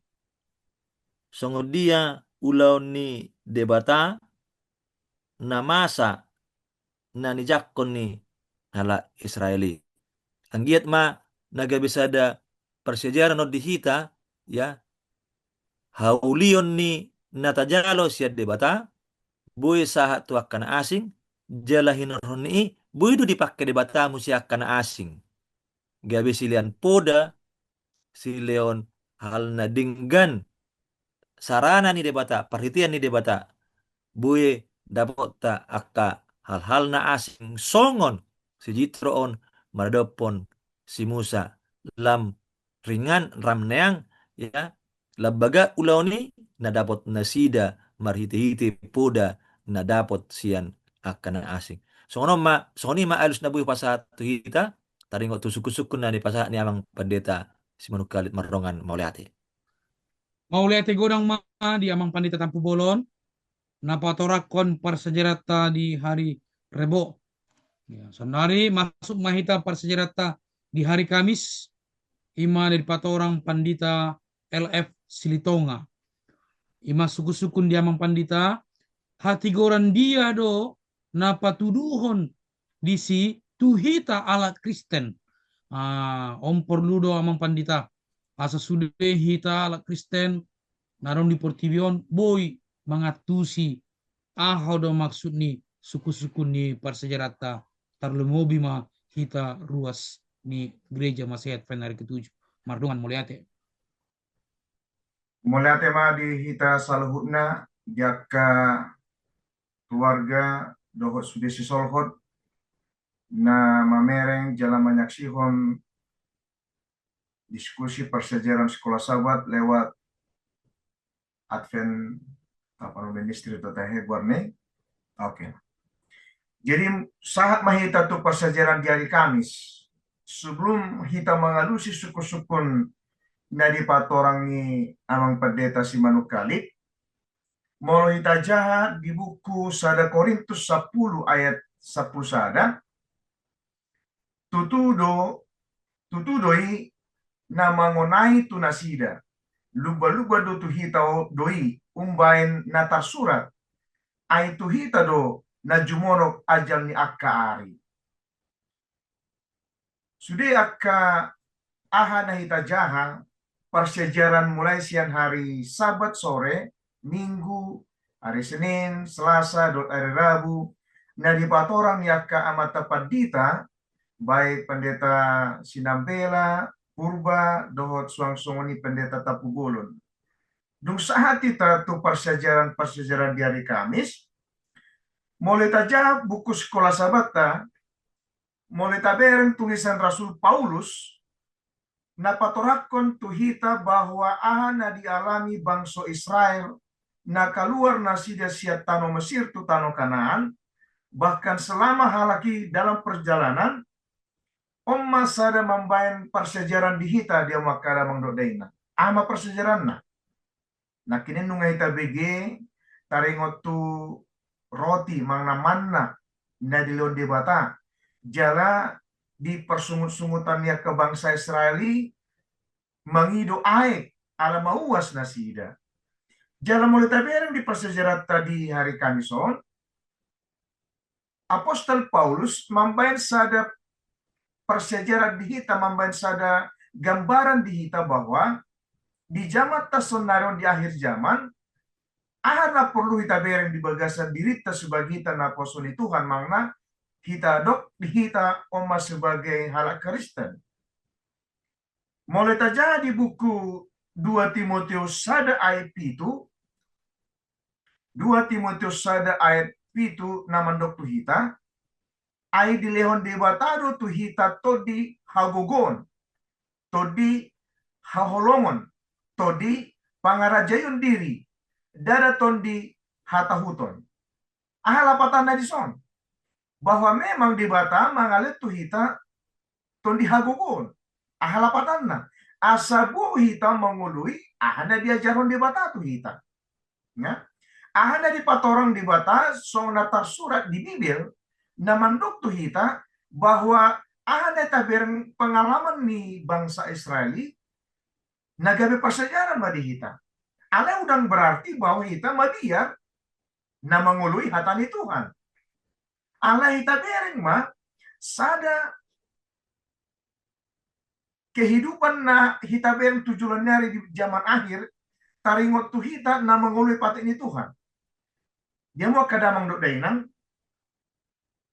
Songon dia ulaon ni Debata na masa na nijangkon ni halak Israel i. Anggiat ma na gabe sada parsiajaran on di hita, ya, haulion ni na tajalo sian Debata, boi sahat tu angka na asing, jala hinorhon ni i, boi do dipangke Debata muse angka na asing. Gabe silean poda, sileon hal na denggan, sarana ni Debata, parhitean ni Debata, boi dapotta angka hal-hal na asing songon si Jitro on maradophon si Musa, lam ringan ram neang, ya, lam bagak ulaon i na dapot nasida marhitehite poda na dapot sian angka na asing. Songon on ma, songon i ma alus na boi hupasahat tu hita, taringot tu sungkunsungkun na nipasahat ni Amang Pandita Simanungkalit. Mardongan mauliate. Mauliate godang ma di Amang Pandita Tampubolon na patorangkon parsiajaranta di hari Rebo. Ya, saonari masuk ma hita parsiajaranta di hari Kamis, i ma na dipatorang Pandita L F Silitonga. I ma sungkunsungkun di Amang Pandita, hatigoran dia do na patuduhon disi tu hita halak Kristen. Ah, on porlu do Amang Pandita, asa sude hita halak Kristen na adong di portibi on boi mangantusi aha do maksud ni sungkunsungkun ni parsiajaranta, tarlumobi ma hita ruas ni Gereja Masehi Advent Hari Ketujuh. Mardongan mauliate. Mauliate ma di hita saluhutna, di angka keluarga dohot sude sisolhot na mamereng jala manyaksihon diskusi parsiajaran Sekolah Sabat lewat Advent, apa namanya, Ministry atau tahe guarne. Oke. Jadi, sahat ma hita tu parsiajaran di hari Kamis. Sebelum hita mangalusi sungkunsungkun na dipatorang ni Amang Pandita Simanungkalit, molo hita jaha di buku sada Korintus sampulu ayat sampulu sada, tutu do, tutu do i na mangonai tu nasida, lumbalumba do tu hita do i umbaen na tarsurat, ai tu hita do na jumonok ajal ni angka ari. Sude angka aha na hita jaha, parsiajaran mulai sian hari Sabat sore, Minggu, hari Senin, Selasa, dohot hari Rabu, na dipatorang ni angka amanta pandita, baik Pandita Sinambela, Purba, dohot suang songon i Pandita Tampubolon. Dung sahat hita tu parsiajaran-parsiajaran di hari Kamis, molo hita jaha buku Sekolah Sabatta, molo tabereng tulisan Rasul Paulus, na patorangkon tu hita bahwa aha na dialami bangso Israel na kaluar nasida sian tano Mesir tu tano Kanaan, bahkan selama halak i dalam perjalanan, on ma sada mambaen parsiajaran di hita di amang kada amang dohot dainang. Aha ma parsiajaranna? Nangkining nunga hita bege taringot tu roti manna manna na dilehon Debata, jala di parsungut-sungutan ni angka bangsa Israel i mangido aek ala mauas nasida. Jala molo tabereng di parsiajaranta di hari Kamis on, Apostel Paulus mambaen sada parsiajaran di hita, mambaen sada gambaran di hita bahwa di jamanta saonari on di akhir zaman, aha na porlu hita bereng di bagasan dirinta sebagai hita naposo ni Tuhan manna hita dok di hita on ma sebagai halak Kristen. Molo tajaha di buku dua Timoteus sada ayat pitu, dua Timoteus sada ayat pitu na mandok tu hita, ai dilehon Debata do tu hita tondi hagogoon, tondi haholongon, tondi pangarajaion diri, ndada tondi hatahuton. Aha lapatanna dison? Bahwa memang Debata mangalehon tu hita tondi hagogoon. Aha lapatanna? Asa boi hita mangoloi aha na diajarhon Debata tu hita. Ya? Aha na dipatorang Debata songon na tarsurat di Bibel na mandok tu hita bahwa aha na tabereng pengalaman ni bangsa Israel i na gabe parsiajaran ma di hita. Alai ndang berarti bahwa hita mabiar na mangoloi hata ni Tuhan. Alai tabereng ma sada kehidupan na hita bereng tu joloan ni ari di zaman akhir, taringot tu hita na mangoloi patik ni Tuhan. Di hamu angka damang dohot dainang,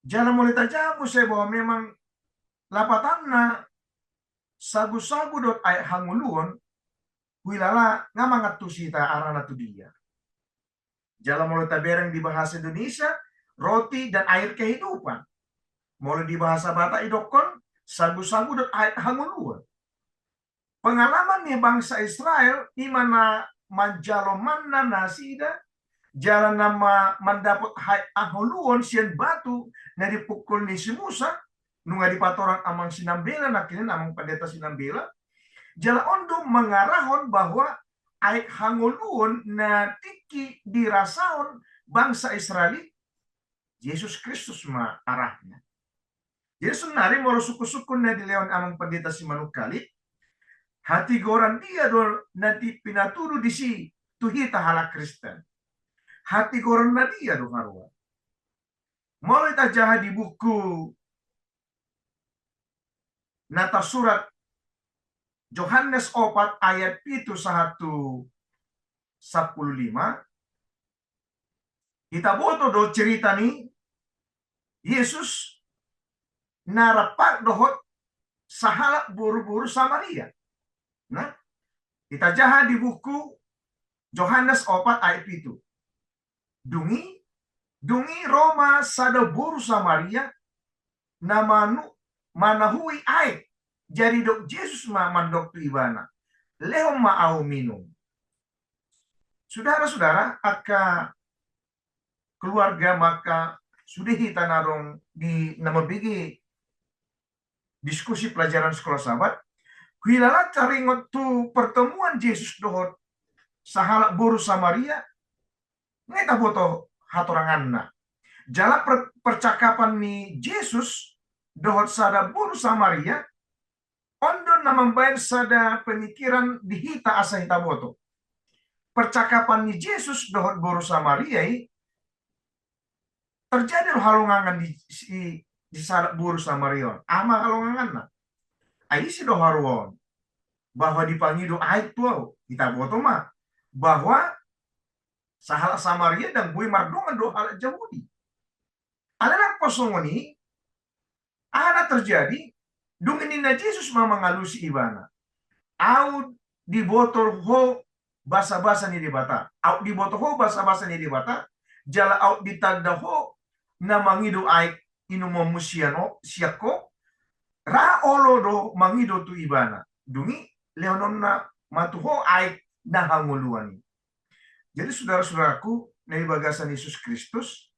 jala molo tajaha muse bahwa memang lapatanna sagusagu dohot aek hangoluon, huilala nga mangantusi hita arana tu dia. Jala molo tabereng di bahasa Indonesia, roti dan air kehidupan. Molo di bahasa Batak idokkon sagusagu dohot aek hangoluon. Pengalaman ni bangsa Israel i ma na manjalo manna nasida, jala na ma-, mandapot aek hangoluon sian batu na dipungkol ni si Musa, nunga dipatorang amang Sinambela, nangkining amang pandita Sinambela, jala on do mangarahon bahwa aek hangoluon na tingki dirasaon bangsa Israel i, Jesus Kristus ma arahna. Jadi saonari molo sungkun-sungkun na dilehon amang pandita Simanungkalit, hatigoran dia do na di pinatudu disi tu hita halak Kristen? Hatigoran na dia do haroa? Molo tajaha di buku na tarsurat Johannes opat ayat pitu sahat tu sampulu lima, hita boto do cerita ni Jesus na rap dohot sahalak boru-boru Samaria. Nah, hita jaha di buku Johannes opat ayat pitu. Dung i, dung i ro ma sada boru Samaria na manu-, manahui aek, jadi didok Jesus ma mandok tu ibana, "Lehon ma ahu minum." Sudara-sudara, angka keluarga, maka sude hita na adong di na mambege diskusi pelajaran Sekolah Sabat, huilala taringot tu pertemuan Jesus dohot sahalak boru Samaria, nga hita boto hatoranganna. Jala per-, percakapan ni Jesus dohot sada boru Samaria, on do na mambaen sada pemikiran di hita asa hita boto. Percakapan ni Jesus dohot boru Samaria i, terjadi do halongangan di, di, di sahalak boru Samaria on. Aha ma halonganganna? Ai ise do haroa on? Bahwa dipangido aek tu ahu. Hita boto ma bahwa sahalak Samaria ndang boi mardongan dohot halak Jahudi. Alai nang pe songon i, aha na terjadi? Dung i ninna Jesus ma mangalusi ibana, "Aut diboto ho basa-basa ni Debata. Aut diboto ho basa-basa ni Debata, jala aut ditanda ho na mangido aek inumonmu sian ho, sian ho, ra olo do mangido tu ibana." Dung i lehononna ma tu ho aek na hangoluan i. Jadi saudara-saudaraku na di bagasan Yesus Kristus,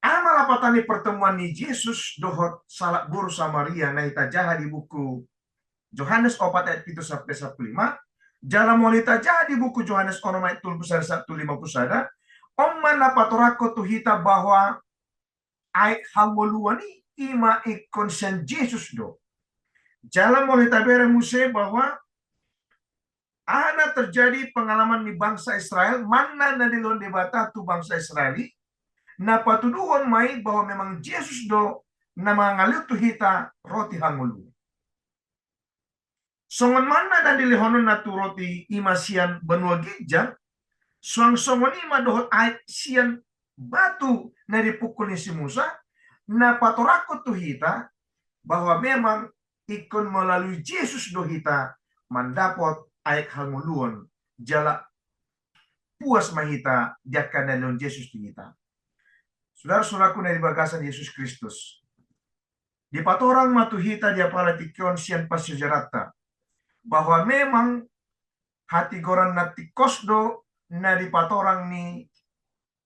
aha ma lapatan ni pertemuan ni Jesus dohot sahalak boru Samaria na hitajaha di buku Johannes opat ayat pitu sampe sampulu lima, jala molo hitajaha di buku Johannes onom ayat tolu pulu sada sahat tu lima pulu sada, on ma na patoranghon tu hita bahwa aek hangoluan i ima ingkon sian Jesus do. Jala molo hita bereng muse bahwa aha na terjadi pengalaman ni bangsa Israel, manna na dilehon Debata tu bangsa Israel i, na patuduhon ma i bahwa memang Jesus do na mangalehon tu hita roti hangoluan. Songon manna na dilehononna tu roti ima sian banua ginjang, suang songon i ma dohot aek sian batu na dipungkul ni si Musa, na patoranghon tu hita bahwa memang ingkon melalui Jesus do hita mandapot aek hangoluan, jala puas ma hita di angka na dilehon Jesus tu hita. Saudara-saudaraku na di bagasan Yesus Kristus, dipatorang ma tu hita di apala tingki on sian parsiajaranta bahwa memang hatigoran na tingkos do na dipatorang ni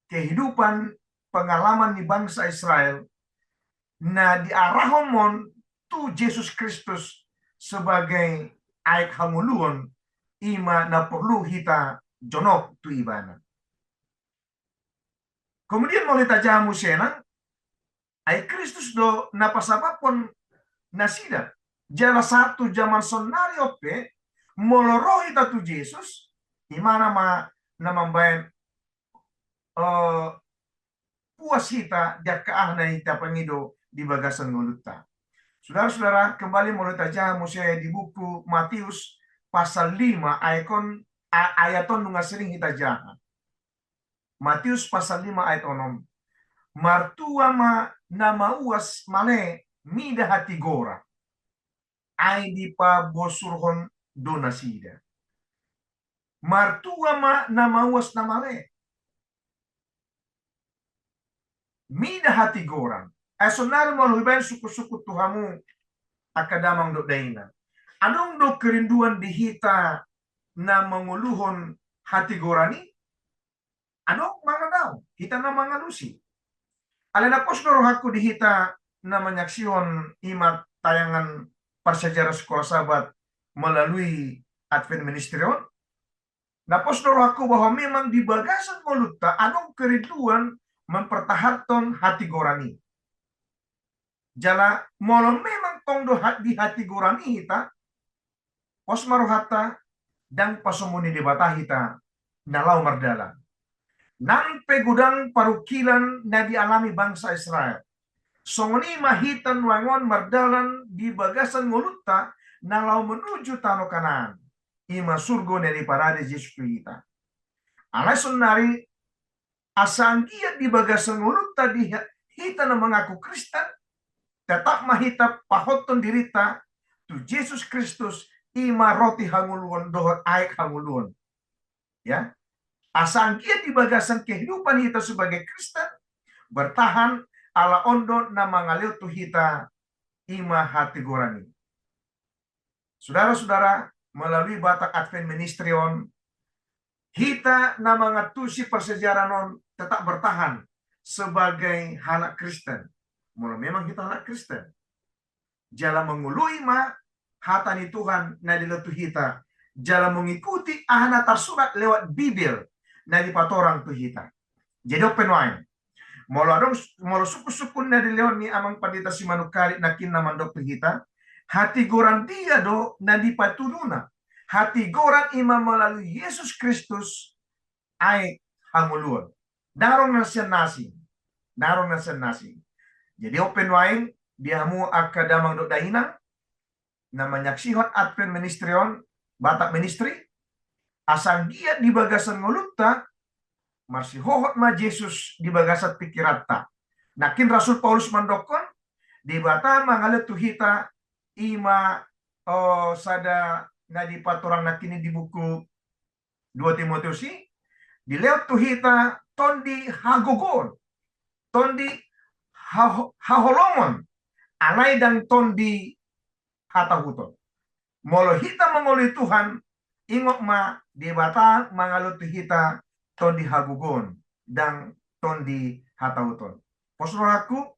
kehidupan pengalaman ni bangsa Israel na diarahon on tu Jesus Kristus sebagai aek hangoluan, ima na porlu hita jonok tu Ibana. Kemudian molo hita jaha muse nang, ai Kristus do na pasababhon nasida. Jala sahat tu jaman saonnari on pe, molo ro hita tu Jesus, imana ma na mambaen eh, puas hita di angka aha na hita pangido di bagasan ngolunta. Saudara-saudara, kembali molo hita jaha muse di buku Matius pasal lima ayat on, a-, ayat on nunga sering hita jaha. Matius pasal lima ayat onom. Martua ma na mauas male mida hatigoran, ai dipabosurhon do nasida. Martua ma na mauas na male mida hatigoran. Ai saonnari molo hubaen sungkun-sungkun tu hamu angka damang dohot dainang, adong do kerinduan di hita na mangoluhon hatigoran i? Adong manang daong, hita na mangalusi. Alai na pos do rohangku di hita na manyaksihon ima tayangan parsiajaran Sekolah Sabat melalui Advent Ministry on. Na pos do rohangku bahwa memang di bagasan ngolunta adong kerinduan mempertahanhon hatigoran i. Jala molo memang tong do ha-, di hatigoran i hita, pos ma rohanta, ndang pasomuon ni Debata hita na laho mardalan. Nang pe godang parungkilon na dialami bangsa Israel, songon i ma hita nuaeng on mardalan di bagasan ngolunta na laho menuju tano Kanaan, ima surgo na diparade Jesus tu hita. Alai saonnari asa anggiat di bagasan ngolunta di ha-, hita na mangaku Kristen, tetap ma hita pahothon dirinta tu Jesus Kristus, ima roti hangoluan dohot aek hangoluan. Ya. Asa anggiat di bagasan kehidupan hita sebagai Kristen bertahan, ala on do na mangalehon tu hita ima hatigoran i. Saudara-saudara, melalui Batak Advent Ministry on, hita na mangantusi parsiajaran on tetap bertahan sebagai halak Kristen. Molo memang hita halak Kristen, jala mangoloi ma hata ni Tuhan na dilehon tu hita, jala mengikuti aha na tarsurat lewat Bibel na dipatorang tu hita. Jadi on pe nuaeng, molo adong, molo sungkun-sungkun na dilehon ni Amang Pandita Simanungkalit nangkin na mandok tu hita, hatigoran dia do na dipatuduna? Hatigoran ima melalui Yesus Kristus, aek hangoluan. Ndang adong na sian na asing. Ndang adong na sian na asing. Jadi on pe nuaeng di hamu angka damang dohot dainang na manyaksihon Advent Ministry on, Batak Ministry, asa anggiat di bagasan ngolunta marsihohot ma Jesus di bagasan pingkiranta. Nangkin Rasul Paulus mandokkon, Debata mangalehon tu hita ima, eh, sada na dipatorang nangkin i di buku dua Timoteus i, dilehon tu hita tondi hagogoon, tondi haho-, haholongon, alai ndang tondi hatahuton. Molo hita mangoloi Tuhan, ingot ma Debata mangalului hita tondi hagogoon, ndang tondi hataoton. Pos rohangku,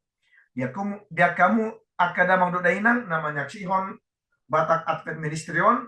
di angka hamu, di angka hamu angka damang dohot dainang na manyaksihon Batak Advent Ministry on,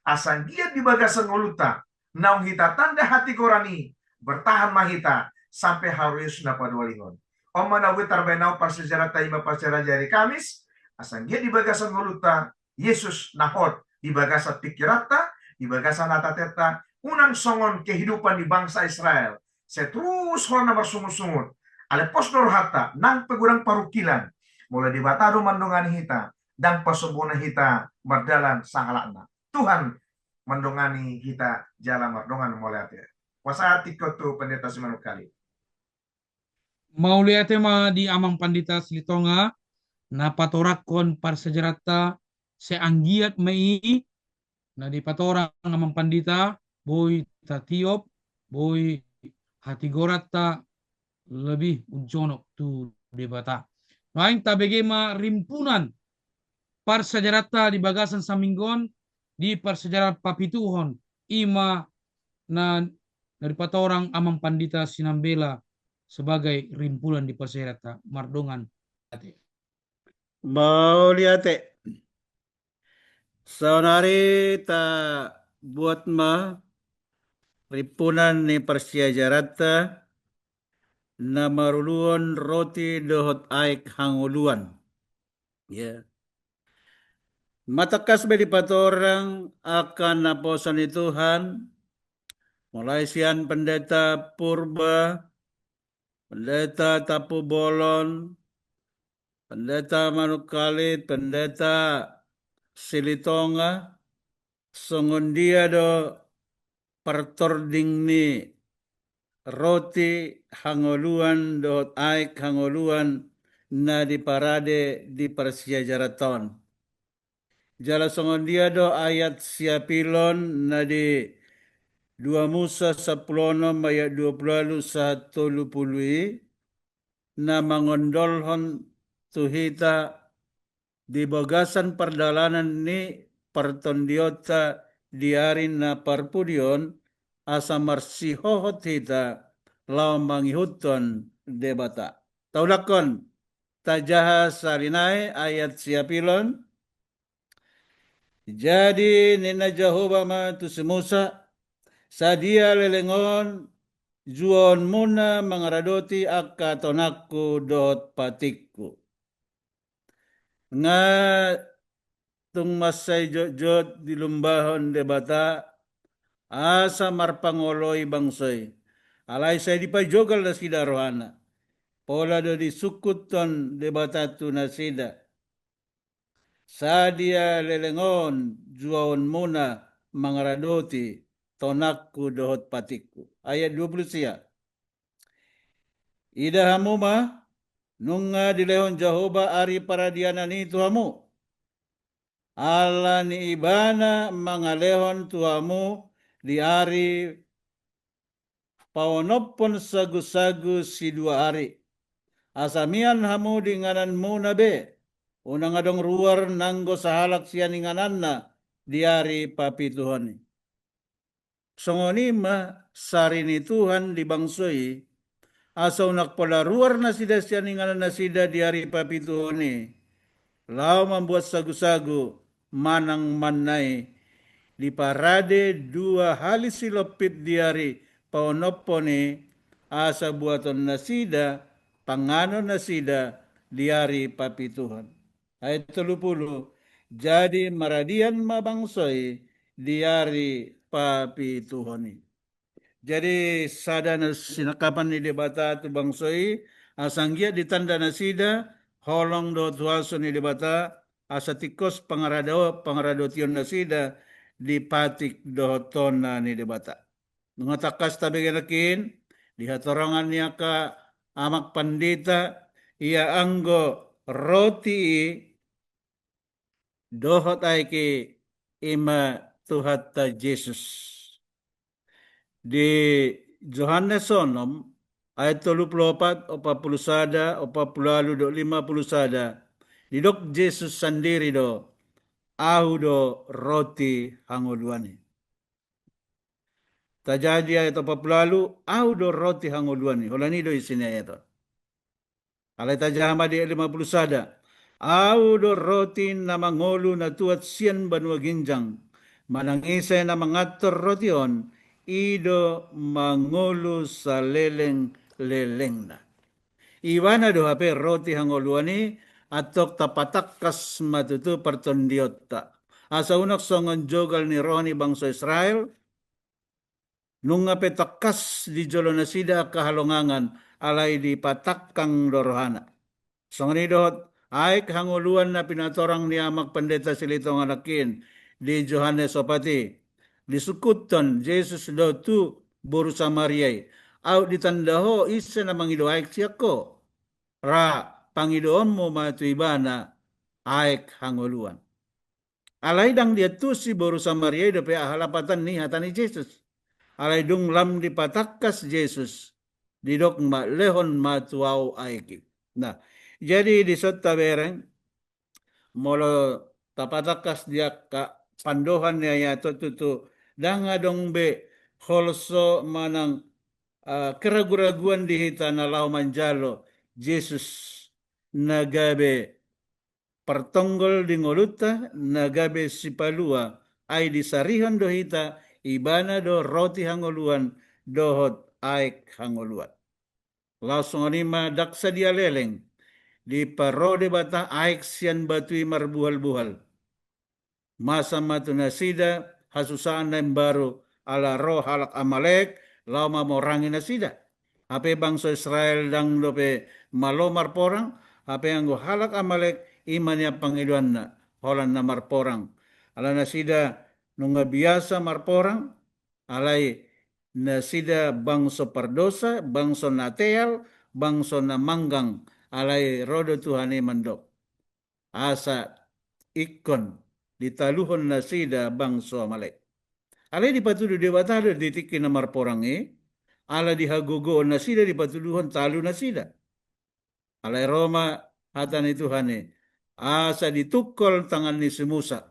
asa anggiat di bagasan ngolunta, naung hita tanda hatigoran i, bertahan ma hita sampe haroros na paduahalihon. On ma na boi tarbahen ahu parsiajaranta i ma parsiajaran ari Kamis, asa anggiat di bagasan ngolunta, Jesus na hot di bagasan pingkiranta, di bagasan hatatenta, unang songon kehidupan di bangsa Israel. Sai torus hona marsungut-sungut. Alai pos do rohanta, nang pe godang parungkilon. Molo Debata do mandongani hita, ndang pasombona hita mardalan sahalakna. Tuhan mandongani hita jala mardongan mauliate. Pasahat tingki on tu Pandita Simanungkalit. Mauliate ma di Amang Pandita Silitonga, na patorangkon parsiajaranta, sai anggiat ma i na dipatorang Amang Pandita, boi tatiop, boi hatigoranta lebih unjonok tu Debata. Naeng tabege ma rimpunan parsiajaranta di bagasan saminggu on, di parsiajaran papituhon, i ma na, na dipatorang Amang Pandita Sinambela sebagai rimpunan di parsiajaranta. Mardongan. Mauliate. Saonari tabuat ma rimpunan ni parsiajaranta na maruluhon roti dohot aek hangoluan. Ya. Matangkas be dipatorang angka naposo ni Tuhan, mulai sian Pendeta Purba, Pendeta Tampubolon, Pendeta Manungkalit, Pendeta Silitonga, songon dia do partording ni roti hangoluan dohot aek hangoluan na diparade di parsiajaranta on. Jala songon dia do ayat siapilon na di dua Musa sampulu onom ayat dua pulu ualu sahat tolu pulu i, na mangondolhon tu hita di bagasan pardalanan ni partondionta di ari na parpudi on, asa marsihohot hita laho mangihuthon Debata. Taulakhon, tajaha sahali nai ayat siapilon. Jadi ninna Jahowa ma tu si Musa, sadia leleng on juaonmuna mangaradoti angka tonangku dohot patikku. Nga tung mansai jotjot dilumbahon Debata asa marpangoloi bangso i. Alai sai dipajogal nasida rohana. Pola do disungkunhon Debata tu nasida. Sadia leleng on juaonmuna mangaradoti tonangku dohot patikku. Ayat dua pulu sia. Ida hamu ma, nunga dilehon Jahowa ari paradianan i tu hamu. Ala ni Ibana mangalehon tu hamu di ari paonomhon sagusagu sidua ari. Asa mian hamu di ingananmuna be, unang adong ruar nanggo sahalak sian ingananna di ari papituhon i. Songon i ma sari ni Tuhan di bangso i, asa unang pola ruar nasida sian inganan nasida di ari papituhon i, laho mambuat sagusagu manang manna i, diparade dua hali silompit di ari paonomhon i, asa buaton nasida panganon nasida di ari papituhon. Ayat tolu pulu, jadi maradian ma bangso i di ari papituhon i. Jadi sada na sinangkapan ni Debata tu bangso i, asa anggiat ditanda nasida holong dohot huaso ni Debata, asa tingkos pangarado-, pangaradotion nasida di patik dohot tona ni Debata. Nunga tangkas tabege nangkin di hatorangan ni angka amang pandita, ia anggo roti i dohot aek i, i ma Tuhanta Jesus. Di Johannes onom ayat tolu pulu opat, opat pulu sada, opat pulu ualu dohot lima pulu sada, didok Jesus sandiri do, Ahu do roti hangoluan i. Tajaha di ayat opat pulu ualu, Ahu do roti hangoluan i. Holan i do isi ni ayat on. Alai tajaha ma di ayat lima pulu sada. Ahu do roti na mangolu na tuat sian banua ginjang. Manang ise na manganhon roti on, i do mangolu saleleng-lelengna. Ibana do hape roti hangoluan i, antong tapatangkas ma tutu partondionta. Asa unang songon jogal ni roha ni bangso Israel, nunga pe tangkas di jolo nasida angka halongangan, alai dipatangkang do rohana. Songon i dohot aek hangoluan na pinatorang ni Amang Pandita Silitonga nangkin di Johannes opat i. Disungkunhon Jesus do tu boru Samaria i, Aut ditanda ho ise na mangido aek sian ho. Ra pangidoonmu ma tu ibana aek hangoluan. Alai ndang diantusi boru Samaria i dope aha lapatan ni hata ni Jesus. Alai dung lam dipatangkas Jesus, didok ma, Lehon ma tu ahu aek i. Nah, jadi dison tabereng, molo tapatangkas di angka pandohan ni ayat on tutu, ndang adong be holso manang, ah, keragu-raguan di hita na laho manjalo Jesus na gabe partonggol di ngolunta, na gabe sipalua, ai disarihon do hita, ibana do roti hangoluan dohot aek hangoluan. Laos songon i ma ndang sadia leleng, diparo Debata aek sian batu i marbuhal-buhal. Masa ma tu nasida hasusaan na imbaru ala ro halak Amalek laho mamorangi nasida. Hape bangso Israel ndang dope malo marporang, hape anggo halak Amalek i ma nian pangidoanna, holan na marporang. Ala nasida nunga biasa marporang, alai nasida bangso pardosa, bangso na teal, bangso na manggang, alai ro do Tuhan i mandok, asa ingkon ditaluhon nasida bangso Amalek. Alai dipatudu Debata do di tingki na marporang i, ala di hagogoon nasida dipatuduhon talu nasida. Alai ro ma hata ni Tuhan i, asa ditungkol tangan ni si Musa.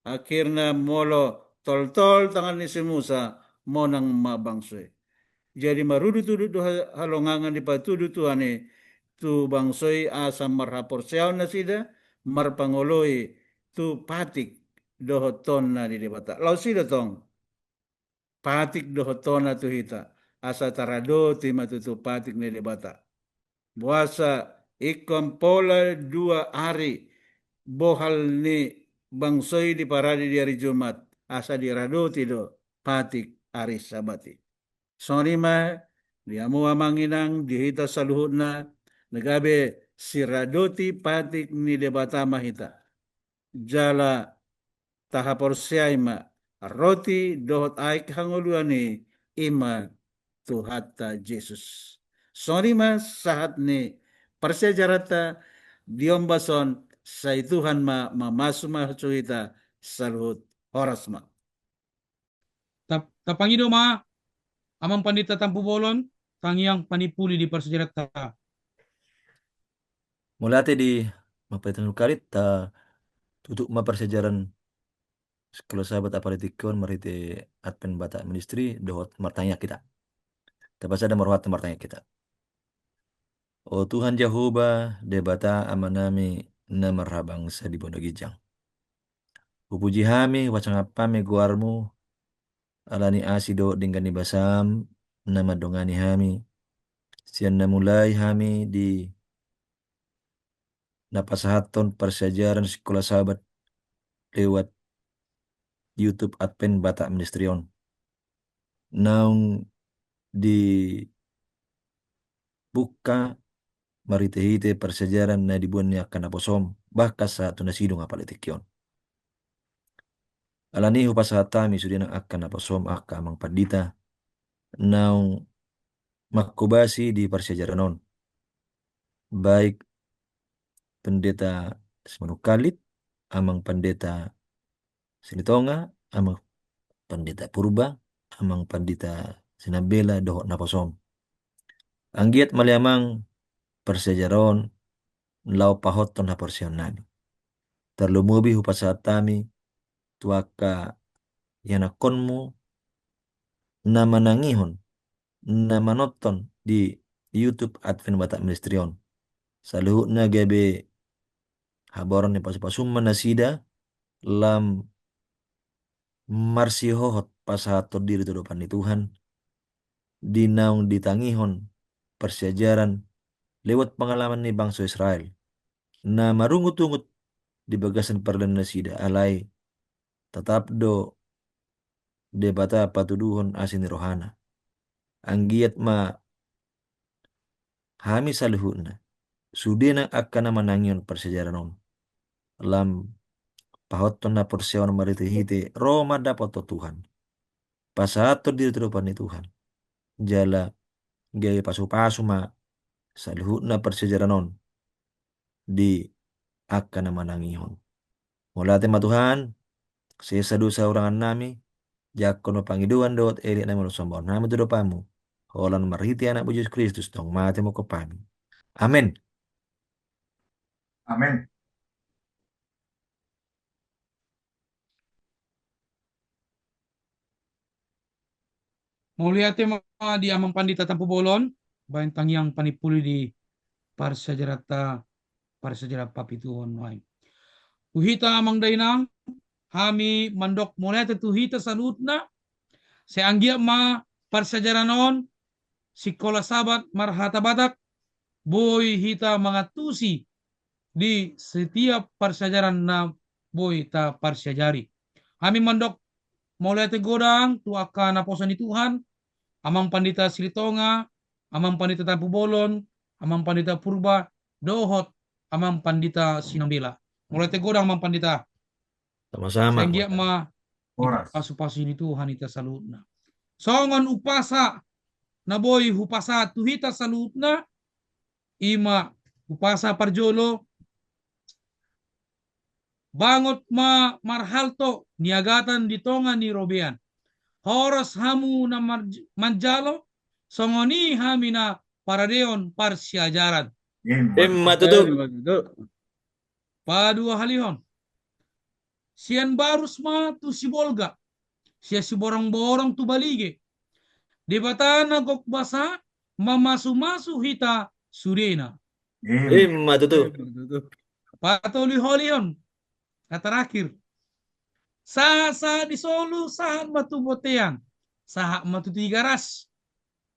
Akhirna molo toltol tangan ni si Musa, monang ma bangso i. Jadi marudutudu do ha-, halongangan dipatudu Tuhan i tu bangso i asa marhaporseaon nasida, marpangoloi tu patik dohot toonna ni Debata. Laos i do tong patik dohot toonna tu hita, asa taradoti ma tutu patik ni Debata. Boasa ingkon pola dua ari bohal ni bangso i diparade di ari Jumat, asa diradoti do patik ari Sabat i. Songon i ma di hamu amang inang, di hita saluhutna, na gabe siradoti patik ni Debata ma hita. Jala tahaporseai ma, roti dohot aek hangoluan i, i ma Tuhanta Jesus. Songon i ma sahat ni parsiajaranta di ombas on, sai Tuhan ma mamasumasu hita saluhut. Horas ma. Tap-, tapangido ma Amang Pandita Tampubolon, tangiang panimpuli di parsiajaranta. Mauliate di Amang Pandita Nurkalit, ta tutup ma parsiajaran Sikola Sabat apala di tingki on marhite Advent Batak Ministry dohot martangiang hita. Tapasada ma rohanta martangiang hita. O Tuhan Jahowa, Debata Amanami na marhabangsa di banua ginjang. Hupuji hami, hupasangap hami goarmu, ala ni asi dohot denggan ni basam na mandongani hami, sian na mulai hami di na pasahathon parsiajaran Sikola Sabat lewat YouTube Advent Batak Ministry on. Naung dibungka marhite-hite parsiajaran na diboan ni angka naposom, bahkan sahat tu na sidung apala di tingki on. Ala ni i hupasahat hami sude nang angka naposom, angka amang pandita naung manghobasi di parsiajaran on. Baik Pandita Simanungkalit, Amang Pandita Silitonga, Amang Pandita Purba, Amang Pandita Sinambela dohot naposom. Anggiat ma ale Amang parsiajaran on laho pahothon haporseaonnami. Tarlumobi hupasahat hami tu angka ianakkonmu na manangihon, na manonton di YouTube Advent Batak Ministry on. Saluhutna gabe haboaran ni pasupasum ma nasida lam marsihohot pasahathon diri tu adopan ni Tuhan, di naung ditangihon parsiajaran lewat pengalaman ni bangso Israel na marungutungut di bagasan pardalanan nasida, alai tatap do Debata patuduhon asi ni rohana. Anggiat ma hami saluhutna, sude nang angka na manangihon parsiajaran on, lam pahothon haporseaon marhitehite ro mandapothon Tuhan, pasahathon diri tu adopan ni Tuhan, jala gabe pasupasu ma saluhutna parsiajaran on di angka na manangihon. Mauliate ma Tuhan, sesa do saurangannami, jangkon ma pangidoan dohot elek nami, molo sombaon nami tu adopanmu, holan marhite Anakmu Jesus Kristus naung mate mangkophami. Amen. Amen. Mauliate ma di Amang Pandita Tampubolon, baen tangiang panimpuli di parsiajaranta, parsiajaran papituhon nuaeng. Tu hita amang dainang, hami mandok mauliate tu hita saluhutna, sai anggiat ma parsiajaran on, Sikola Sabat marhata Batak, boi hita mangantusi di setiap parsiajaran na boi taparsiajari. Hami mandok mauliate godang tu angka naposo ni Tuhan, Amang Pandita Silitonga, Amang Pandita Tampubolon, Amang Pandita Purba, dohot Amang Pandita Sinambela. Mauliate godang, Amang Pandita. Sama-sama. Sai anggiat ma dipasupasu ni Tuhan hita saluhutna. Songon umpasa na boi hupasahat tu hita saluhutna, i ma umpasa parjolo: Bangot ma marhalto niagatan di tonga ni robean. Horas hamu na mar-, manjalo, songon i hami na paradeon parsiajaran. Ima tutu. Ima tutu. Paduahalihon: Sian Barus ma tu Sibolga, sian Siborongborong tu Balige, Debata na gok basa mamasumasu hita sudena. Ima tutu. Patoluhalihon, na terakhir: Sahat-sahat di solu, sahat ma tu bontean, sahat ma tu Tigaras.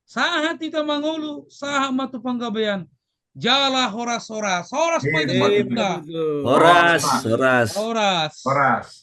Sahat hita mangolu, sahat ma tu Panggabean. Jala horas-horas. Horas ma hita saluhutna. Horas, horas. Horas. Horas.